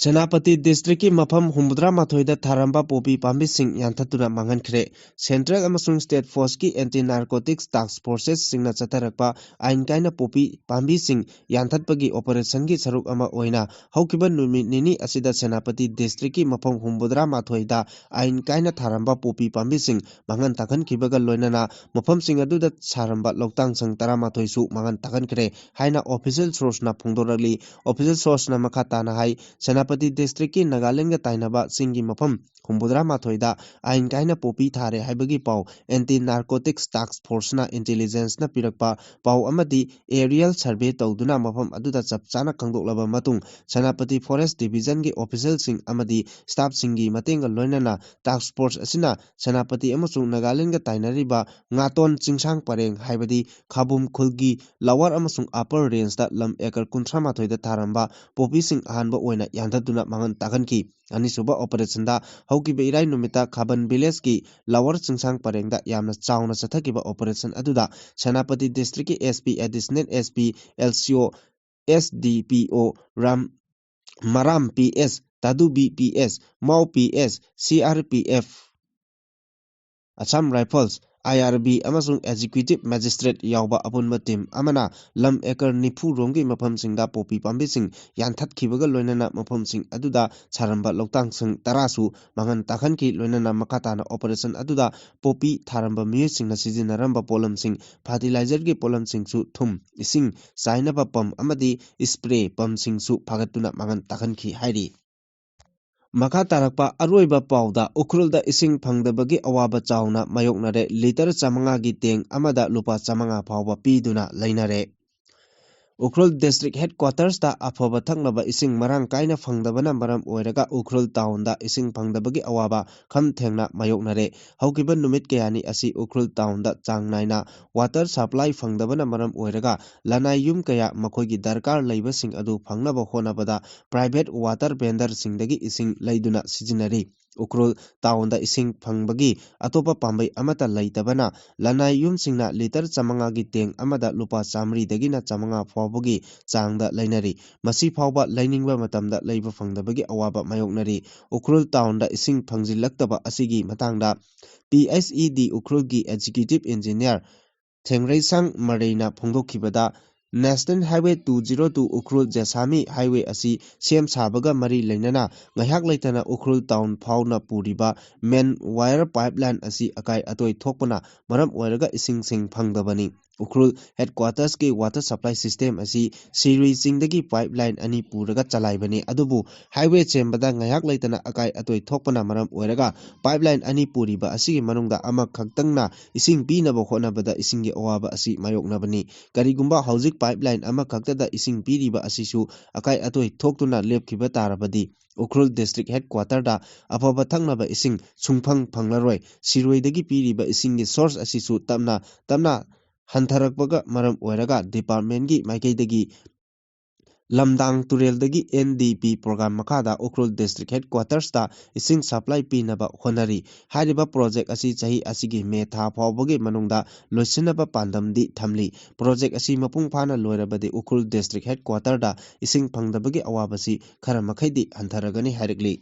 ꯁꯦꯅꯥꯄꯇꯤ districtꯀꯤ ꯃꯐꯝ ꯍꯨꯝꯐꯨꯇꯔꯥ ꯃꯥꯊꯣꯏꯗ ꯊꯥꯔꯝꯕ ꯄꯣꯄꯤ ꯄꯥꯝꯕꯤꯁꯤꯡ ꯌꯥꯟꯊꯠꯇꯨꯅ ꯃꯥꯡꯍꯟꯈ꯭ꯔꯦ꯫ Central ꯑꯃꯁꯨꯡ state forceꯀꯤ anti narcotics task forcesꯁꯤꯡꯅ ꯆꯠꯊꯔꯛꯄ ꯑꯥꯏꯟ ꯀꯥꯏꯅ ꯄꯣꯄꯤ ꯄꯥꯝꯕꯤꯁꯤꯡ ꯌꯥꯟꯊꯠꯄꯒꯤ operationꯒꯤ ꯁꯔꯨꯛ ꯑꯃ ꯑꯣꯏꯅ ꯍꯧꯈꯤꯕ ꯅꯨꯃꯤꯠ ꯅꯤꯅꯤ ꯑꯁꯤꯗ ꯁꯦꯅꯥꯄꯇꯤ districtꯀꯤ ꯃꯐꯝ ꯍꯨꯝꯐꯨꯇꯔꯥ ꯃꯥꯊꯣꯏꯗ ꯑꯥꯏꯟ ꯀꯥꯏꯅ ꯊꯥꯔꯝꯕ ꯄꯣꯄꯤ ꯄꯥꯝꯕꯤꯁꯤꯡ ꯃꯥꯡꯍꯟ ꯇꯥꯛꯍꯟꯈꯤꯕꯒ ꯂꯣꯏꯅꯅ ꯃꯐꯝꯁꯤꯡ ꯑꯗꯨꯗ ꯁꯥꯔꯝꯕ ꯂꯧꯇꯥꯡ ꯁꯪ ꯇꯔꯥꯃꯥꯊꯣꯏꯁꯨ ꯃꯥꯡꯍꯟ ꯇꯥꯛꯍꯟꯈ꯭ꯔꯦ ꯍꯥꯏꯅ official sourceꯅ ꯐꯣꯡꯗꯣꯔꯛꯂꯤ꯫ Official sourceꯅ ꯃꯈꯥ ꯇꯥꯅ ꯍꯥꯏ, ꯁꯦꯅꯥꯄꯇꯤ districtꯀꯤ ꯅꯥꯒꯥꯂꯦꯟꯗꯒ ꯇꯥꯏꯅꯕ ꯆꯤꯡꯒꯤ ꯃꯐꯝ ꯍꯨꯝꯐꯨꯇꯔꯥ ꯃꯥꯊꯣꯏꯗ ꯑꯥꯏꯟ ꯀꯥꯏꯅ ꯄꯣꯄꯤ ꯊꯥꯔꯦ ꯍꯥꯏꯕꯒꯤ ꯄꯥꯎ anti narcotics task forceꯅ intelligenceꯅ ꯄꯤꯔꯛꯄ ꯄꯥꯎ ꯑꯃꯗꯤ aerial survey ꯇꯧꯗꯨꯅ ꯃꯐꯝ ꯑꯗꯨꯗ ꯆꯞ ꯆꯥꯅ ꯈꯪꯗꯣꯛꯂꯕ ꯃꯇꯨꯡ, ꯁꯦꯅꯥꯄꯇꯤ forest divisionꯒꯤ officialꯁꯤꯡ ꯑꯃꯗꯤ staffꯁꯤꯡꯒꯤ ꯃꯇꯦꯡꯒ ꯂꯣꯏꯅꯅ task force ꯑꯁꯤꯅ ꯁꯦꯅꯥꯄꯇꯤ ꯑꯃꯁꯨꯡ ꯅꯥꯒꯥꯂꯦꯟꯗꯒ ꯇꯥꯏꯅꯔꯤꯕ ꯉꯥꯇꯣꯟ ꯆꯤꯡꯁꯥꯡ ꯄꯔꯦꯡ, ꯍꯥꯏꯕꯗꯤ ꯈꯥꯕꯨꯝ ꯈꯨꯜꯒꯤ lower ꯑꯃꯁꯨꯡ upper rangeꯗ ꯂꯝ acre ꯀꯨꯟꯊ꯭ꯔꯥ ꯃꯥꯊꯣꯏꯗ ꯊꯥꯔꯝꯕ ꯄꯣꯄꯤꯁꯤꯡ ꯑꯍꯥꯟꯕ ꯑꯣꯏꯅ ꯌꯥꯟꯊꯠꯇꯨꯅ ꯃꯥꯡꯍꯟ ꯇꯥꯛꯍꯟꯈꯤ꯫ ꯑꯅꯤꯁꯨꯕ operationꯗ ꯍꯧꯈꯤꯕ ꯏꯔꯥꯏ ꯅꯨꯃꯤꯠꯇ ꯈꯥꯕꯟ villageꯀꯤ lower ꯆꯤꯡꯁꯥꯡ ꯄꯔꯦꯡꯗ ꯌꯥꯝꯅ ꯆꯥꯎꯅ ꯆꯠꯊꯈꯤꯕ operation ꯑꯗꯨꯗ Senapati districtꯀꯤ S P, additional S P, L C O, S D P O, Ram, ꯃꯔꯥꯝ P S, Tadubi P S, Mao P S, C R P F, Assam Rifles, I R B ꯑꯃꯁꯨꯡ executive magistrate ꯌꯥꯎꯕ ꯑꯄꯨꯟꯕ team ꯑꯃꯅ ꯂꯝ acre ꯅꯤꯐꯨ ꯔꯣꯝꯒꯤ ꯃꯐꯝꯁꯤꯡꯗ poppy ꯄꯥꯝꯕꯤꯁꯤꯡ ꯌꯥꯟꯊꯠꯈꯤꯕꯒ ꯂꯣꯏꯅꯅ ꯃꯐꯝꯁꯤꯡ ꯑꯗꯨꯗ ꯁꯥꯔꯝꯕ ꯂꯧꯇꯥꯡꯁꯪ ꯇꯔꯥꯁꯨ ꯃꯥꯡꯍꯟ ꯇꯥꯛꯍꯟꯈꯤ꯫ ꯂꯣꯏꯅꯅ ꯃꯈꯥ ꯇꯥꯅ operation ꯑꯗꯨꯗ ꯄꯣꯄꯤ ꯊꯥꯔꯝꯕ ꯃꯤꯑꯣꯏꯁꯤꯡꯅ ꯁꯤꯖꯤꯟꯅꯔꯝꯕ ꯄꯣꯠꯂꯝꯁꯤꯡ, fertilizerꯒꯤ ꯄꯣꯠꯂꯝꯁꯤꯡꯁꯨ, ꯊꯨꯝ, ꯏꯁꯤꯡ ꯆꯥꯏꯅꯕ pump ꯑꯃꯗꯤ spray pumpꯁꯤꯡꯁꯨ ꯐꯥꯒꯠꯇꯨꯅ ꯃꯥꯡꯍꯟ ꯇꯥꯛꯍꯟꯈꯤ ꯍꯥꯏꯔꯤ꯫ ꯃꯈꯥ ꯇꯥꯔꯛꯄ ꯑꯔꯣꯏꯕ ꯄꯥꯎꯗ, ꯎꯈ꯭ꯔꯨꯜꯗ ꯏꯁꯤꯡ ꯐꯪꯗꯕꯒꯤ ꯑꯋꯥꯕ ꯆꯥꯎꯅ ꯃꯥꯌꯣꯛꯅꯔꯦ꯫ ꯂꯤꯇꯔ ꯆꯥꯃꯉꯥꯒꯤ ꯇꯦꯡ ꯑꯃꯗ ꯂꯨꯄꯥ ꯆꯥꯃꯉꯥ ꯐꯥꯎꯕ ꯄꯤꯗꯨꯅ ꯂꯩꯅꯔꯦ꯫ ꯎꯈ꯭ꯔꯨꯜ ꯗꯤꯁꯇ꯭ꯔꯤꯛ ꯍꯦꯗꯀ꯭ꯋꯥꯇꯔꯁꯇ ꯑꯐꯕ ꯊꯛꯅꯕ ꯏꯁꯤꯡ ꯃꯔꯥꯡ ꯀꯥꯏꯅ ꯐꯪꯗꯕꯅ ꯃꯔꯝ ꯑꯣꯏꯔꯒ ꯎꯈ꯭ꯔꯨꯜ ꯇꯥꯎꯟꯗ ꯏꯁꯤꯡ ꯐꯪꯗꯕꯒꯤ ꯑꯋꯥꯕ ꯈꯝ ꯊꯦꯡꯅ ꯃꯥꯌꯣꯛꯅꯔꯦ꯫ ꯍꯧꯈꯤꯕ ꯅꯨꯃꯤꯠ ꯀꯌꯥꯅꯤ ꯑꯁꯤ ꯎꯈ꯭ꯔꯨꯜ ꯇꯥꯎꯟꯗ ꯆꯥꯡ ꯅꯥꯏꯅ ꯋꯥꯇꯔ ꯁꯄ꯭ꯂꯥꯏ ꯐꯪꯗꯕꯅ ꯃꯔꯝ ꯑꯣꯏꯔꯒ ꯂꯅꯥꯏ ꯌꯨꯝ ꯀꯌꯥ ꯃꯈꯣꯏꯒꯤ ꯗꯔꯀꯥꯔ ꯂꯩꯕꯁꯤꯡ ꯑꯗꯨ ꯐꯪꯅꯕ ꯍꯣꯠꯅꯕꯗ ꯄ꯭ꯔꯥꯏꯚꯦꯠ ꯋꯥꯇꯔ ꯚꯦꯟꯗꯔꯁꯤꯡꯗꯒꯤ ꯏꯁꯤꯡ ꯂꯩꯗꯨꯅ ꯁꯤꯖꯤꯟꯅꯔꯤ꯫ ꯎꯈ꯭ꯔꯨꯜ ꯇꯥꯎꯟꯗ ꯏꯁꯤꯡ ꯐꯪꯕꯒꯤ ꯑꯇꯣꯞꯄ ꯄꯥꯝꯕꯩ ꯑꯃꯠꯇ ꯂꯩꯇꯕꯅ ꯂꯅꯥꯏ ꯌꯨꯝꯁꯤꯡꯅ ꯂꯤꯇꯔ ꯆꯥꯃꯉꯥꯒꯤ ꯇꯦꯡ ꯑꯃꯗ ꯂꯨꯄꯥ ꯆꯥꯃꯔꯤꯗꯒꯤꯅ ꯆꯥꯃꯉꯥ ꯐꯥꯎꯕꯒꯤ ꯆꯥꯡꯗ ꯂꯩꯅꯔꯤ꯫ ꯃꯁꯤ ꯐꯥꯎꯕ ꯂꯩꯅꯤꯡꯕ ꯃꯇꯝꯗ ꯂꯩꯕ ꯐꯪꯗꯕꯒꯤ ꯑꯋꯥꯕ ꯃꯥꯌꯣꯛꯅꯔꯤ꯫ ꯎꯈ꯭ꯔꯨꯜ ꯇꯥꯎꯟꯗ ꯏꯁꯤꯡ ꯐꯪꯖꯤꯜꯂꯛꯇꯕ ꯑꯁꯤꯒꯤ ꯃꯇꯥꯡꯗ ꯄꯤ ꯑꯩꯆ ꯏ ꯗꯤ ꯎꯈ꯭ꯔꯨꯜꯒꯤ ꯑꯦꯛꯖꯤꯀ꯭ꯌꯨꯇꯤꯚ ꯏꯟꯖꯤꯅꯤꯌꯔ ꯊꯦꯡꯔꯩꯁꯥꯡ ꯃꯔꯩꯅ ꯐꯣꯡꯗꯣꯛꯈꯤꯕꯗ, national highway two zero two Ukhrul Jessami highway ꯑꯁꯤ ꯁꯦꯝ ꯁꯥꯕꯒ ꯃꯔꯤ ꯂꯩꯅꯅ ꯉꯥꯏꯍꯥꯛ ꯂꯩꯇꯅ ꯎꯈ꯭ꯔꯨꯜ ꯇꯥꯎꯟ ꯐꯥꯎꯅ ꯄꯨꯔꯤꯕ ꯃꯦꯟ ꯋꯥꯌꯔ ꯄꯥꯏꯞ ꯂꯥꯏꯟ ꯑꯁꯤ ꯑꯀꯥꯏ ꯑꯇꯣꯏ ꯊꯣꯛꯄꯅ ꯃꯔꯝ ꯑꯣꯏꯔꯒ ꯏꯁꯤꯡꯁꯤꯡ ꯐꯪꯗꯕꯅꯤ꯫ ꯎꯈ꯭ꯔꯨꯜ ꯍꯦꯗꯀ꯭ꯋꯥꯇꯔꯁꯀꯤ ꯋꯥꯇꯔ ꯁꯄ꯭ꯂꯥꯏ ꯁꯤꯁꯇꯦꯝ ꯑꯁꯤ ꯁꯤꯔꯨꯏ ꯆꯤꯡꯗꯒꯤ ꯄꯥꯏꯞ ꯂꯥꯏꯟ ꯑꯅꯤ ꯄꯨꯔꯒ ꯆꯂꯥꯏꯕꯅꯤ, ꯑꯗꯨꯕꯨ ꯍꯥꯏꯋꯦ ꯁꯦꯝꯕꯗ ꯉꯥꯏꯍꯥꯛ ꯂꯩꯇꯅ ꯑꯀꯥꯏ ꯑꯇꯣꯏ ꯊꯣꯛꯄꯅ ꯃꯔꯝ ꯑꯣꯏꯔꯒ ꯄꯥꯏꯞ ꯂꯥꯏꯟ ꯑꯅꯤ ꯄꯨꯔꯤꯕ ꯑꯁꯤꯒꯤ ꯃꯅꯨꯡꯗ ꯑꯃꯈꯛꯇꯪꯅ ꯏꯁꯤꯡ ꯄꯤꯅꯕ ꯍꯣꯠꯅꯕꯗ ꯏꯁꯤꯡꯒꯤ ꯑꯋꯥꯕ ꯑꯁꯤ ꯃꯥꯌꯣꯛꯅꯕꯅꯤ꯫ ꯀꯔꯤꯒꯨꯝꯕ ꯍꯧꯖꯤꯛ ꯄꯥꯏꯞ ꯂꯥꯏꯟ ꯑꯃꯈꯛꯇꯗ ꯏꯁꯤꯡ ꯄꯤꯔꯤꯕ ꯑꯁꯤꯁꯨ ꯑꯀꯥꯏ ꯑꯇꯣꯏ ꯊꯣꯛꯇꯨꯅ ꯂꯦꯞꯈꯤꯕ ꯇꯥꯔꯕꯗꯤ, ꯎꯈ꯭ꯔꯨꯜ ꯗꯤꯁꯇ꯭ꯔꯤꯛ ꯍꯦꯗꯀ꯭ꯋꯥꯇꯔꯗ ꯑꯐꯕ ꯊꯛꯅꯕ ꯏꯁꯤꯡ ꯁꯨꯡꯐꯪ ꯐꯪꯂꯔꯣꯏ꯫ ꯁꯤꯔꯣꯏꯗꯒꯤ ꯄꯤꯔꯤꯕ ꯏꯁꯤꯡꯒꯤ ꯁꯣꯔꯁ ꯑꯁꯤꯁꯨ ꯇꯞꯅ ꯇꯞꯅ ꯍꯟꯊꯔꯛꯄꯒ ꯃꯔꯝ ꯑꯣꯏꯔꯒ ꯗꯤꯄꯥꯔꯠꯃꯦꯟꯒꯤ ꯃꯥꯏꯀꯩꯗꯒꯤ ꯂꯝꯗꯥꯡ ꯇꯨꯔꯦꯜꯗꯒꯤ ꯑꯦꯟ ꯗꯤ ꯄꯤ ꯄ꯭ꯔꯣꯒ꯭ꯔꯥꯝ ꯃꯈꯥꯗ ꯎꯈ꯭ꯔꯨꯜ ꯗꯤꯁꯇ꯭ꯔꯤꯛ ꯍꯦꯗꯀ꯭ꯋꯥꯇꯔꯁꯇ ꯏꯁꯤꯡ ꯁꯄ꯭ꯂꯥꯏ ꯄꯤꯅꯕ ꯍꯣꯠꯅꯔꯤ꯫ ꯍꯥꯏꯔꯤꯕ ꯄ꯭ꯔꯣꯖꯦꯛ ꯑꯁꯤ ꯆꯍꯤ ꯑꯁꯤꯒꯤ ꯃꯦ ꯊꯥ ꯐꯥꯎꯕꯒꯤ ꯃꯅꯨꯡꯗ ꯂꯣꯏꯁꯤꯟꯅꯕ ꯄꯥꯟꯗꯝꯗꯤ ꯊꯝꯂꯤ꯫ ꯄ꯭ꯔꯣꯖꯦꯛ ꯑꯁꯤ ꯃꯄꯨꯡ ꯐꯥꯅ ꯂꯣꯏꯔꯕꯗꯤ ꯎꯈ꯭ꯔꯨꯜ ꯗꯤꯁꯇ꯭ꯔꯤꯛ ꯍꯦꯗꯀ꯭ꯋꯥꯇꯔꯗ ꯏꯁꯤꯡ ꯐꯪꯗꯕꯒꯤ ꯑꯋꯥꯕꯁꯤ ꯈꯔ ꯃꯈꯩꯗꯤ ꯍꯟꯊꯔꯒꯅꯤ ꯍꯥꯏꯔꯛꯂꯤ꯫